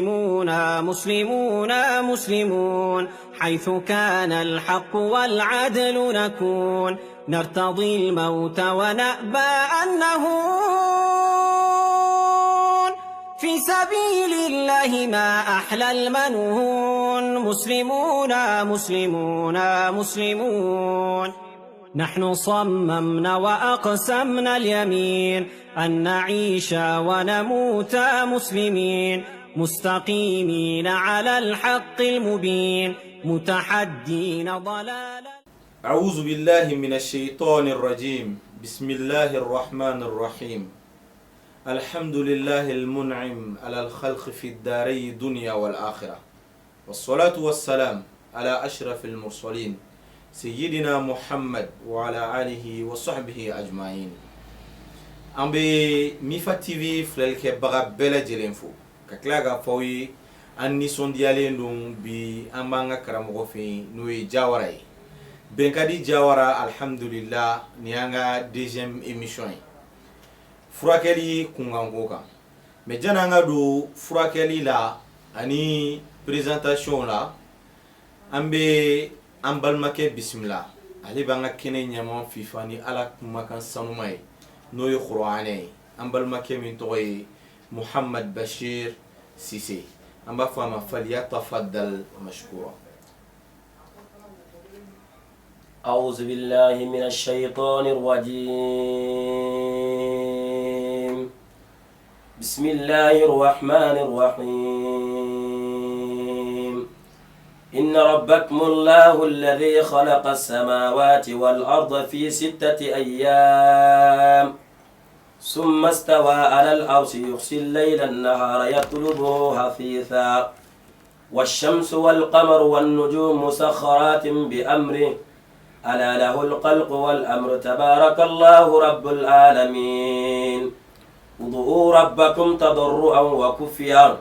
مسلمون مسلمون مسلمون، حيث كان الحق والعدل نكون، نرتضي الموت ونأبى أن نهون، في سبيل الله ما أحلى المنون. مسلمون مسلمون مسلمون، نحن صممنا وأقسمنا اليمين أن نعيش ونموت مسلمين، مستقيمين على الحق المبين، متحدين ضلالا. أعوذ بالله من الشيطان الرجيم. بسم الله الرحمن الرحيم. الحمد لله المنعم على الخلق في الداري الدنيا والآخرة، والصلاة والسلام على أشرف المرسلين سيدنا محمد وعلى آله وصحبه أجمعين. An bɛ Mifa TV filɛlikɛbaga bɛɛ lajɛlen fo ka tila k'a fɔ aw ye, an nisɔndiyalen don bi. An b'an ka karamɔgɔ fɛ yen, n'o ye Jawara ye, Bɛnkadi Jawara. Alihamdulila, nin y'an ka deuxième émission ye furakɛli kunkanko kan. Mais janni an ka don furakɛli la ani présentation la, an bɛ an balimakɛ bisimila. Ale b'an ka kɛnɛ ɲɛma fifa ni Ala kumakan sanuma ye, n'o ye kuranɛ ye. An balimakɛ min tɔgɔ ye Muhamad Bashir Sise, an b'a fɔ a ma: فليتفضل مشكورا. أعوذ بالله من الشيطان الرجيم. بسم الله الرحمن الرحيم. إن ربكم الله الذي خلق السماوات والأرض في 6 أيام ثم استوى على العرش، يغشي الليل النهار يطلبه حثيثا، والشمس والقمر والنجوم مسخرات بأمره، ألا له الخلق والأمر، تبارك الله رب العالمين. ادعوا ربكم تضرعا وخفيا،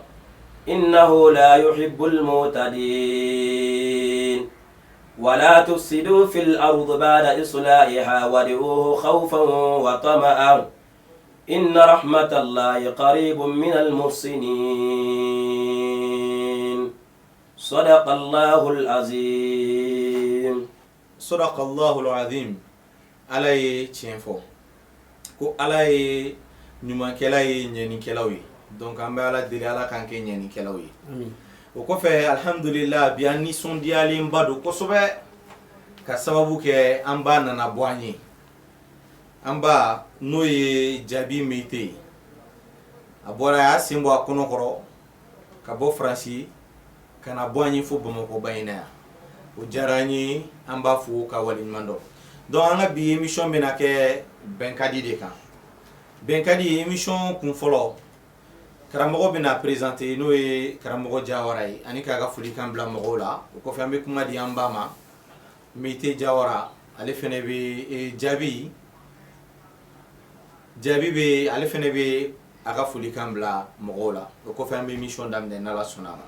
إنه لا يحب المعتدين. ولا تفسدوا في الأرض بعد إصلاحها وادعوه خوفا وطمعا، إن رحمة الله قريب من المحسنين. صدق الله العظيم. صدق الله العظيم. Ala ye tiɲɛ fɔ ko Ala ye ɲumankɛla ye ɲɛnikɛlaw ye. Donc an bɛ Ala deli, Ala k'an kɛ ɲɛnikɛlaw ye. O kɔfɛ, alihamdulila, bi an nisɔndiyalenba don kosɛbɛ ka sababu kɛ an ba nana bɔ an ye. An ba, n'o ye Jaabi Meyite ye, a bɔra, a y'a sen bɔ a kɔnɔ kɔrɔ ka bɔ Faransi ka na bɔ an ye fo Bamakɔba in na yan. O diyara an ye, an b'a fo ka waleɲuman dɔn. Donc an ka bi émission bɛna kɛ bɛnkadi de kan. Bɛnkadi émission kun fɔlɔ, karamɔgɔ bɛna présenter, n'o ye karamɔgɔ Jawara ye, ani k'a ka folikan bila mɔgɔw la. O kɔfɛ, an bɛ kuma di an ba ma, Meyite Jawara. Ale fɛnɛ bɛ jaabi bɛ, ale fɛnɛ bɛ a ka folikan bila mɔgɔw la. O kɔfɛ, an bɛ émission daminɛ n'Ala sɔnna a ma.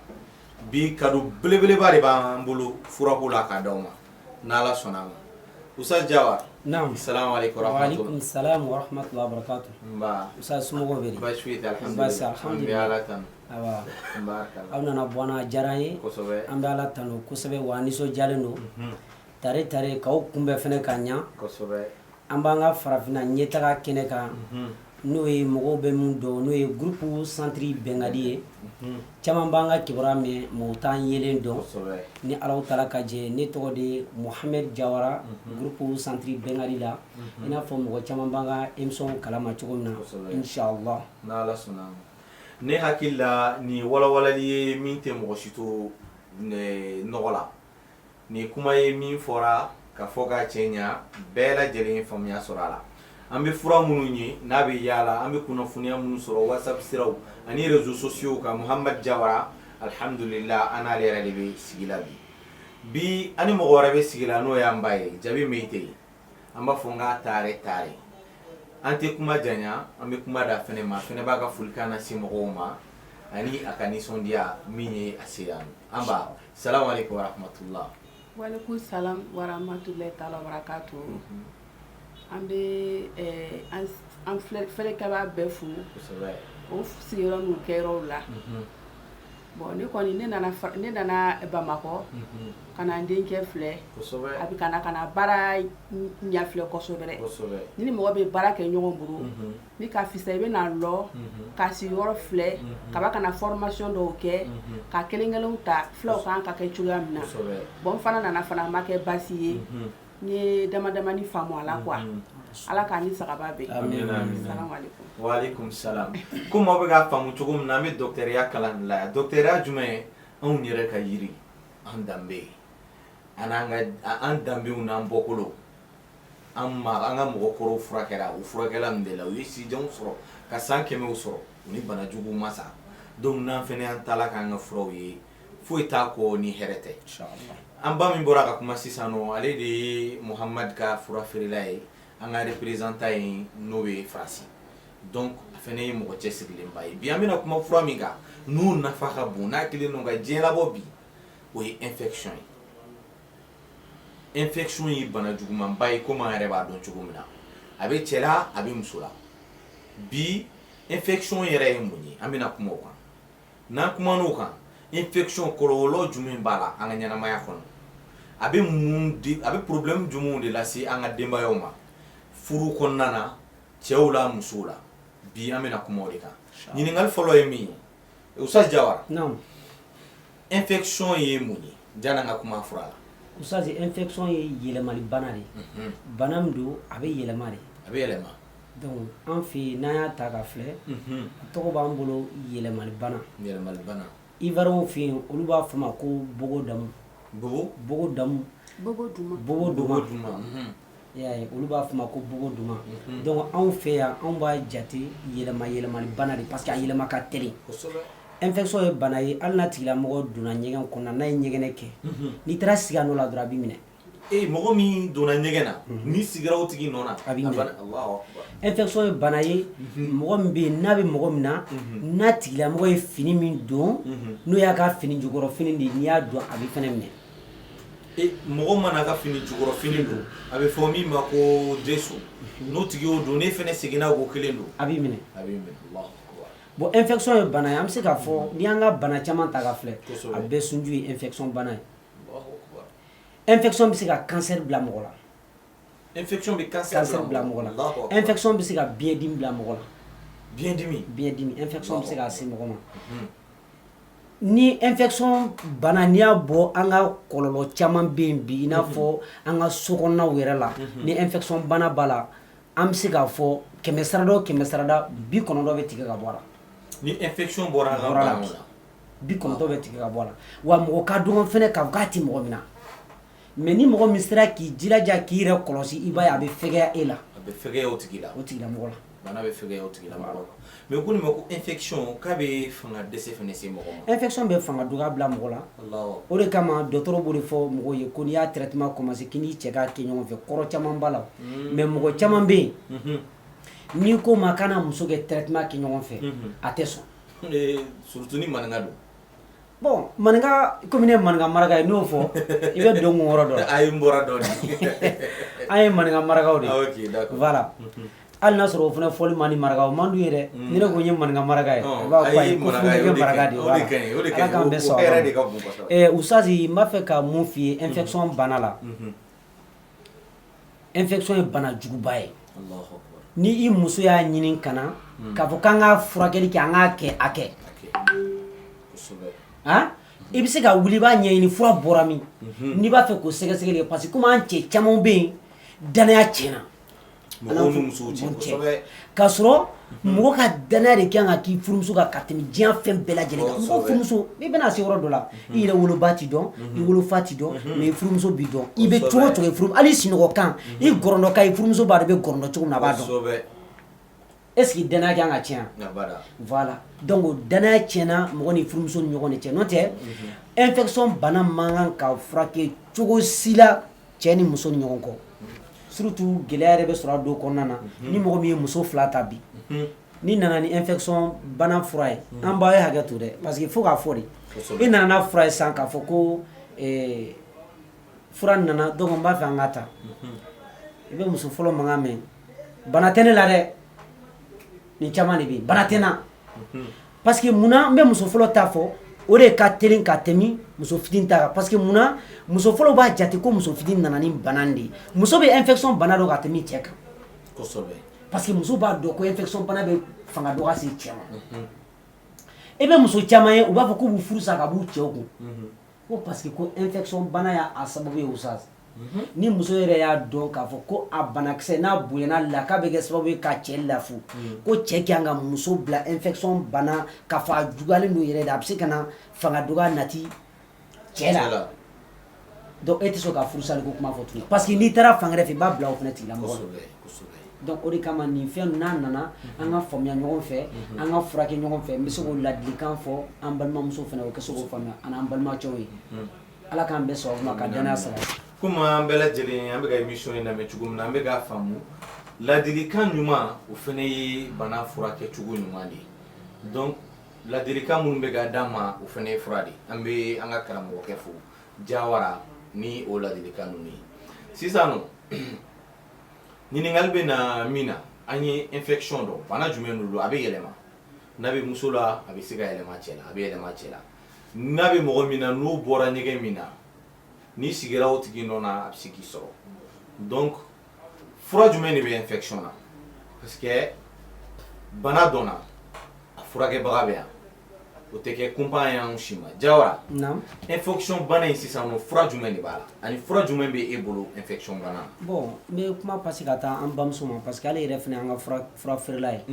Bi, cadeau belebeleba de b'an bolo furako la k'a d'aw ma n'Ala sɔnna a ma. Ustaz Jawara. Naam. Salamu alaikum. Wa alaikum salam wa rahmatullahi wa barakatuh. Nba. Ustaz, somɔgɔw bɛ di? Baasi foyi tɛ. Baasi. Alhamdulillah, an bɛ Ala tanu. Awa. Barakallah. Aw nana bɔ an na, a diyara an ye. An bɛ Ala tanu kosɛbɛ wa an nisɔndiyalen don. Tare tare k'aw kunbɛn fɛnɛ ka ɲa. An b'an ka farafinna ɲɛtaga kɛnɛ kan, n'o ye mɔgɔw bɛ min dɔn, n'o ye groupe centre Bɛnkadi ye. Caman b'an ka kibaruya mɛn, mais u t'an yelen dɔn. Ni Alahu taala ka jɛ, ne tɔgɔ de ye Mohamed Jawara, groupe centre Bɛnkadi la, i n'a fɔ mɔgɔ caman b'an ka émission kalama cogo min na. Inchallah. N'Ala sɔnna a ma. Ne hakili la, nin walawalali ye min tɛ mɔgɔ si to nɔgɔ la. Nin kuma ye min fɔra ka fɔ k'a cɛ ɲa, bɛɛ lajɛlen ye faamuya sɔrɔ a la. An bɛ fura minnu ye n'a bɛ yaala, an bɛ kunnafoniya minnu sɔrɔ WhatsApp siraw ani réseaux sociaux kan, Muhamad Jawara, alhamdulillah, an n'ale yɛrɛ de bɛ sigi la bi. Bi, ani mɔgɔ wɛrɛ bɛ sigi la, n'o y'an ba ye, Jabi Meyite. An b'a fɔ n k'a taare taare, an tɛ kuma janya, an bɛ kuma da fɛnɛ ma. Fɛnɛ b'a ka folikan lase mɔgɔw ma ani a ka nisɔndiya min ye a se yan. An ba, salamu aleykum wa rahmatullah. Walekum salam wa rahmatulahi taala wa barakatuh. An bɛ an filɛlikɛbaa bɛɛ fo o sigiyɔrɔ n'u kɛyɔrɔw la. Bon, ne kɔni ne nana Bamakɔ ka na n denkɛ filɛ. A bɛ ka na baara ɲɛ filɛ kosɛbɛ. Ni mɔgɔ bɛ baara kɛ ɲɔgɔn bolo, ni ka fisa i bɛ na lɔ ka sigiyɔrɔ filɛ ka ka na formation dɔw kɛ, ka kelen kelenw ta fulaw kan ka kɛ cogoya min na. Bon, n fana nana fana, ma kɛ baasi ye, n ye dama damani faamu a la quoi. Ala k'a ni sagaba bɛn. Salamu aleykum. Waaleykum salam. Komi aw bɛ k'a faamu cogo min na, an bɛ dɔgɔtɔrɔya kalan de la yan. Dɔgɔtɔrɔya jumɛn ye? Anw yɛrɛ ka yiri, an danbe, an n'an ka an danbew n'an bɔkolo. An ma an ka mɔgɔkɔrɔw furakɛra, u furakɛla min de la, u ye sijanw sɔrɔ ka san kɛmɛw sɔrɔ, u ni banajuguw ma sa. Donc n'an fɛnɛ y'an taala k'an ka furaw ye, foyi t'a kɔ ni hɛrɛ tɛ. An ba min bɔra ka kuma sisan nɔ, ale de ye Muhamad ka fura feerela ye, an ka représentant ye, n'o ye Faransi. Donc a fɛnɛ ye mɔgɔ cɛsirilenba ye. Bi an bɛna kuma fura min kan, n'o nafa ka bon, n'a kɛlen don ka diɲɛ labɔ bi, o ye infection ye. Infection ye bana jugumanba ye, komi an yɛrɛ b'a dɔn cogo min na, a bɛ cɛ la, a bɛ muso la. Bi infection yɛrɛ ye mun ye? An bɛna kuma o kan. N'an kumana o kan, infection kɔlɔlɔ jumɛn b'a la an ka ɲɛnamaya kɔnɔ? A bɛ mun di? A bɛ problème jumɛnw de lase an ka denbayaw ma furu kɔnɔna na, cɛw la, musow la? Bi an bɛna kuma o de kan. Ɲininkali fɔlɔ ye min ye, Ustaz Jawara. Naam. Infection ye mun ye, janni an ka kuma fura la? Ustaz, infection ye yɛlɛmali bana de ye. Bana min don, a bɛ yɛlɛma de. A bɛ yɛlɛma. Donc an fɛ yen, n'an y'a ta ka filɛ, a tɔgɔ b'an bolo yɛlɛmali bana. Yɛlɛmali bana. Ivoirienw fɛ yen, olu b'a fɔ ma ko bogo damu. Bogo? Bogo damu. Bogo duma. Bogo duma. Bogo duma. I y'a ye, olu b'a fɔ ma ko bogo duma. Donc anw fɛ yan, anw b'a jate yɛlɛma yɛlɛmali bana de, parce que a yɛlɛma ka teli. Infection ye bana ye, hali n'a tigilamɔgɔ donna ɲɛgɛn kɔnɔ, n'a ye ɲɛgɛnɛ kɛ, n'i taara sigi a nɔ la dɔrɔn, a b'i minɛ. Ee, mɔgɔ min donna ɲɛgɛn na, n'i sigira o tigi nɔ na, a b'i minɛ. Allahu akbar. Infection ye bana ye, mɔgɔ min bɛ yen, n'a bɛ mɔgɔ min na, n'a tigilamɔgɔ ye fini min don, n'o y'a ka fini jukɔrɔ fini de ye, n'i y'a don, a b'i fɛnɛ minɛ. E, mɔgɔ mana ka fini jukɔrɔ fini don, a bɛ fɔ min ma ko dessous, n'o tigi y'o don, n'e fɛnɛ seginna k'o kelen don, a b'i minɛ. A b'i minɛ. Allahu akbar. Bon, infection ye bana ye, an bɛ se k'a fɔ, n'i y'an ka bana caman ta ka filɛ, a bɛɛ sunju ye infection bana ye. Allahu akbar. Infection bɛ se ka cancer bila mɔgɔ la. Infection bɛ cancer cancer bila mɔgɔ la. Allahu akbar. Infection bɛ se ka biyɛndimi bila mɔgɔ la. Biyɛndimi. Biyɛndimi, infection bɛ se k'a se mɔgɔ ma. Ni infection bana, n'i y'a bɔ, an ka kɔlɔlɔ caman bɛ yen bi, i n'a fɔ an ka sokɔnɔnaw yɛrɛ la, ni infection bana b'a la, an bɛ se k'a fɔ kɛmɛ sarada o kɛmɛ sarada, 90 bɛ tigɛ ka bɔ a la. Ni infection bɔra an ka Bɔra la banaw la, 90 bɛ tigɛ ka bɔ a la. Wa mɔgɔ ka dɔgɔn fɛnɛ k'a fɔ k'a tɛ mɔgɔ min na, mais ni mɔgɔ min sera k'i jilaja k'i yɛrɛ kɔlɔsi, i b'a ye a bɛ fɛgɛya e la. A bɛ fɛgɛya o tigi la. O tigilamɔgɔ la. Bana bɛ fɛgɛya o tigilamɔgɔ la. Mais ko nin ma ko infection, k'a bɛ fanga dɛsɛ fɛnɛ se mɔgɔ ma. Infection bɛ fanga dɔgɔya bila mɔgɔ la. Allahu. O de kama dɔgɔtɔrɔ b'o de fɔ mɔgɔw ye ko n'i y'a traitement commencé, k'i n'i cɛ k'a kɛ ɲɔgɔn fɛ, kɔrɔ caman b'a la. Mais mɔgɔ caman bɛ yen, n'i ko ma k'a n'a muso kɛ traitement kɛ ɲɔgɔn fɛ, a tɛ sɔn. Surtout ni maninka don. Bon, maninka, komi ne ye maninka maraka ye, n'o fɔ i bɛ don kun yɔrɔ dɔ la. Ayi, n bɔra dɔɔni. An ye maninka marakaw de ye. Ah, ok, d'accord. Voilà, hali n'a sɔrɔ o fana fɔli man di marakaw, o man d'u ye dɛ. Ni ne ko n ye maninka maraka ye, u b'a fɔ ko ayi, ko fo ne kɛ maraka de ye. O de ka ɲi, o de ka Ala ɲi. k'an bɛɛ O sɔn a hɛrɛ ma. de ka bon kosɛbɛ. Ustazi, n b'a fɛ ka mun f'i ye infection bana la? Infection ye bana juguba ye. Allahu akbar. Ni i muso y'a ɲini ka na k'a fɔ k'an ka furakɛli kɛ, an k'a kɛ, a kɛ. Ok, kosɛbɛ. Han, i bɛ se ka wuli, i b'a ɲɛɲini fura bɔra min, n'i b'a fɛ k'o sɛgɛsɛgɛli kɛ, parce que komi an cɛ caman bɛ yen, danaya tiɲɛna. Mɔgɔw ni musow cɛ, kosɛbɛ. K'a sɔrɔ mɔgɔ ka danaya de kan ka k'i furumuso kan ka tɛmɛ diɲɛ fɛn bɛɛ lajɛlen kan. Mɔgɔ furumuso, n'i bɛna se yɔrɔ dɔ la, i yɛrɛ woloba ti dɔn, i wolofa ti dɔn, mais i furumuso b'i dɔn. I bɛ cogo o cogo, i furu, hali sunɔgɔ kan, i gɔrɔndɔ kan, i furumuso b'a dɔn i bɛ gɔrɔndɔ cogo min na, a b'a dɔn. Est ce que danaya kan ka tiɲɛ? Abada. Voilà, donc danaya tiɲɛna mɔgɔ ni furumuso ni ɲɔgɔn de cɛ. N'o tɛ, infection bana man kan ka furakɛ cogo si la cɛ ni muso ni ɲɔgɔn kɔ. Surtout gɛlɛya yɛrɛ bɛ sɔrɔ a dɔw kɔnɔna na. Ni mɔgɔ min ye muso fila ta bi, ni nana ni infection bana fura ye, an b'a ye hakɛ to dɛ, parce que fo k'a fɔ de, i nana n'a fura ye sisan k'a fɔ ko fura nana, donc n b'a fɛ an ka ta, i bɛ muso fɔlɔ mankan mɛn: "Bana tɛ ne la dɛ." Nin caman de bɛ yen, "Bana tɛ n na." Parce que munna n bɛ muso fɔlɔ ta fɔ? O de ka teli ka tɛmɛ muso fitinin ta kan, parce que munna? Muso fɔlɔ b'a jate ko muso fitinin nana ni bana de ye. Muso bɛ infection bana dɔn ka tɛmɛ cɛ kan, parce que muso b'a dɔn ko infection bana bɛ fanga dɔgɔya se cɛ ma. E bɛ muso caman ye, u b'a fɔ k'u b'u furu sa ka b'u cɛw kun, ko parce que ko infection bana y'a sababu ye. Oustaz, ni muso yɛrɛ y'a dɔn k'a fɔ ko a banakisɛ n'a bonyana la, k'a bɛ kɛ sababu ye ka cɛ lafu, ko cɛ kan ka muso bila infection bana k'a fɔ a juguyalen don yɛrɛ de, a bɛ se ka na fanga dɔgɔya nati cɛ la. Donc e tɛ sɔn ka furusali ko kuma fɔ tuguni, parce que n'i taara fan wɛrɛ fɛ, i b'a bila o fana tigilamɔgɔ la. Donc o de kama, nin fɛn n'a nana, an ka faamuya ɲɔgɔn fɛ, an ka furakɛ ɲɔgɔn fɛ. N bɛ se k'o ladilikan fɔ an balimamuso fana, o kɛ se k'o faamuya, ani an balimacɛw ye. Ala k'an bɛɛ sababu ma ka danaya sabati. Komi an bɛɛ lajɛlen, an bɛ ka émission in lamɛn cogo min na, an bɛ k'a faamu, ladilikan ɲuman, o fana ye bana furakɛ cogo ɲuman de ye. Donc ladilikan minnu bɛ ka d'an ma, o fana ye fura de ye. An bɛ an ka karamɔgɔkɛ fo, Jawara, ni o ladilikan ninnu ye. Sisan nɔ, ɲininkali bɛ na min na, an ye infection dɔn, bana jumɛn don? A bɛ yɛlɛma, n'a bɛ muso la, a bɛ se ka yɛlɛma cɛ la, a bɛ yɛlɛma cɛ la. N'a bɛ mɔgɔ min na, n'o bɔra ɲɛgɛn min na, n'i sigira o tigi nɔ na, a bɛ se k'i sɔrɔ. Donc fura jumɛn de bɛ infection na? Parce que bana dɔnna, a furakɛbaga bɛ yan, o tɛ kɛ kunpan ye anw si ma. Jawara, infection bana in sisan nɔ, fura jumɛn de b'a la, ani fura jumɛn bɛ e bolo infection bana na? Bon, n bɛ kuma passer ka taa an bamuso ma, parce que ale yɛrɛ fana y'an ka fura feerela ye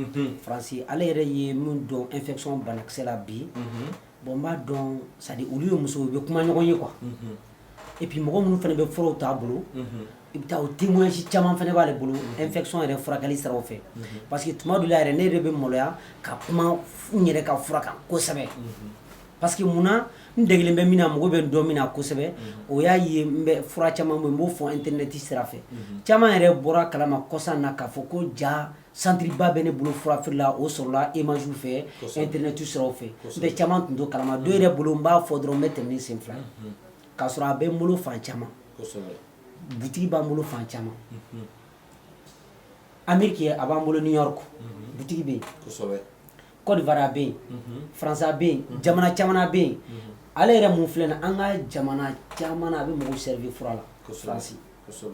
Faransi. Ale yɛrɛ ye min dɔn infection banakisɛ la bi, bon, n b'a dɔn, c'est à dire olu ye musow ye, u bɛ kuma ɲɔgɔn ye quoi. Et puis mɔgɔ minnu fana bɛ furaw t'a bolo, i bɛ taa o témoignage caman fana b'ale bolo infection yɛrɛ furakɛli siraw fɛ, parce que tuma dɔ la yɛrɛ, ne yɛrɛ bɛ maloya ka kuma n yɛrɛ ka fura kan kosɛbɛ, parce que munna? N degelen bɛ min na, mɔgɔ bɛ n dɔn min na kosɛbɛ, o y'a ye n bɛ fura caman bɔ, n b'o fɔ internet sira fɛ. Caman yɛrɛ bɔra kalama kɔsa na k'a fɔ ko ja centre ba bɛ ne bolo fura feere la, o sɔrɔla image fɛ, internet siraw fɛ. N tɛ caman tun t'o kalama. Dɔw yɛrɛ bolo, n b'a fɔ dɔrɔn, n bɛ tɛmɛ ni sen fila ye, k'a sɔrɔ a bɛ n bolo fan caman, butigi b'an bolo fan caman. Amérique, a b'an bolo New York, butigi bɛ yen. Côte d'Ivoire, a bɛ yen. France, a bɛ yen. Jamana caman a bɛ yen. Ale yɛrɛ mun filɛ nin, an ka jamana caman na, a bɛ mɔgɔw servir fura la Faransi.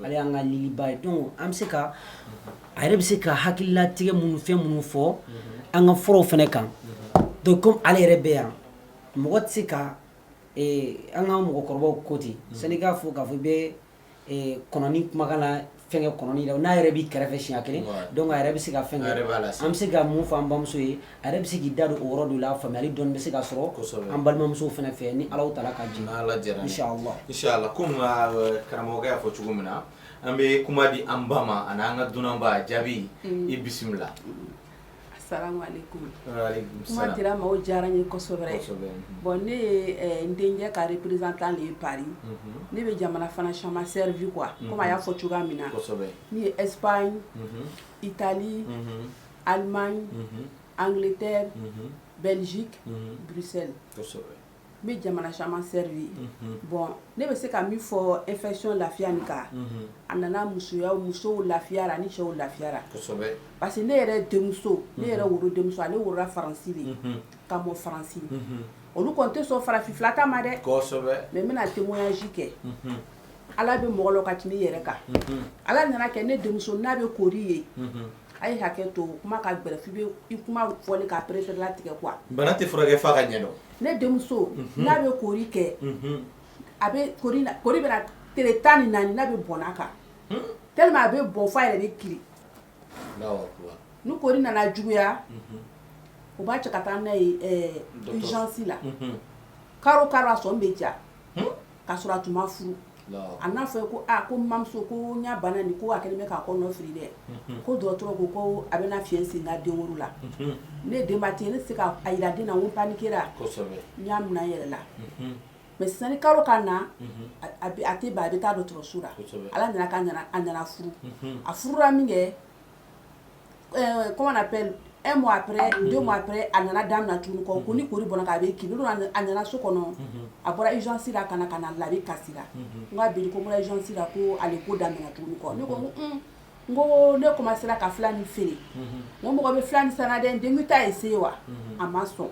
Ale y'an ka liliba ye. Donc an bɛ se ka, a yɛrɛ bɛ se ka hakililatigɛ minnu, fɛn minnu fɔ an ka furaw fana kan. Donc comme ale yɛrɛ bɛ yan, mɔgɔ tɛ se ka an ka mɔgɔkɔrɔbaw ko ten, sani k'a fɔ k'a fɔ i bɛ kɔnɔni kumakan la, fɛnkɛ kɔnɔni la, n'a yɛrɛ b'i kɛrɛfɛ siɲɛ kelen. Donc a yɛrɛ bɛ se ka fɛn kɛ. An bɛ se ka mun fɔ an bamuso ye? A yɛrɛ bɛ se k'i da don o yɔrɔ dɔ la, faamuyali dɔɔni bɛ se ka sɔrɔ an balimamusow fana fɛ, ni Alahu taala ka jɛ. N'Ala jɛra. Inshallah. Inshallah. Komi karamɔgɔkɛ y'a fɔ cogo min na, an bɛ kuma di an ba ma ani an ka dunanba jaabi. I bisimila. Assalamu alaikum. Kuma dira ma, o diyara n ye kosɛbɛ. Bon, ne ye n denkɛ ka représentant de ye Paris. Ne bɛ jamana fana caman servi quoi, comme a y'a fɔ cogoya min na. Ne ye Espagne, Italie, Allemagne, Angleterre, Belgique, Bruxelles. N bɛ jamana caman servi. Bon, ne bɛ se ka min fɔ infection lafiya nin kan, a nana musoya, musow lafiyara ni cɛw lafiyara, parce que ne yɛrɛ denmuso, ne yɛrɛ woro denmuso, ale worola Faransi de, ka mɔ Faransi. Olu kɔni tɛ sɔn farafin fila ta ma dɛ. Mais n bɛna témoignage kɛ. Ala bɛ mɔgɔ la ka tɛmɛ i yɛrɛ kan. Ala nana kɛ, ne denmuso n'a bɛ kori ye, a ye hakɛ to, kuma ka gɛlɛn f'i bɛ i kuma fɔli k'a préféré latigɛ quoi. Bana tɛ furakɛ f'a ka ɲɛdɔn. Ne denmuso n'a bɛ kori kɛ, a bɛ kori, kori bɛna tile 14, n'a bɛ bɔn a kan tellement a bɛ bɔn f'a yɛrɛ bɛ kirin. Ni kori nana juguya, u b'a cɛ ka taa n'a ye urgence la. Karo karo, a sɔn bɛ ja, k'a sɔrɔ a tun ma furu. A n'a fɔ ko aa, ko n mamuso, ko n y'a bana nin, ko a kɛlen bɛ k'a kɔnɔ fili dɛ, ko dɔgɔtɔrɔ ko ko a bɛna fiɲɛ sen n ka denwolo la. Ne ye denbatigi ye, ne tɛ se ka a yira den na n ko n paniquera. N y'a minɛ n yɛrɛ la. Mais sisan, ni kalo ka na, a tɛ ban, a bɛ taa dɔgɔtɔrɔso la. Ala nana k'a nana, a nana furu. A furula min kɛ, comment on appelle, un mois après, 2 mois après, a nana daminɛ tuguni kɔ ko ni kori bɔnna k'a bɛ kin. A nana so kɔnɔ, a bɔra urgence la ka na la, a bɛ kasi la. N ko a Beli, ko n bɔra urgence la, ko ale ko daminɛ tuguni kɔ. Ne ko n ko ne commencera ka fila nin feere, n ko mɔgɔ bɛ fila nin san dɛ, n den t'a essayer wa? A ma sɔn.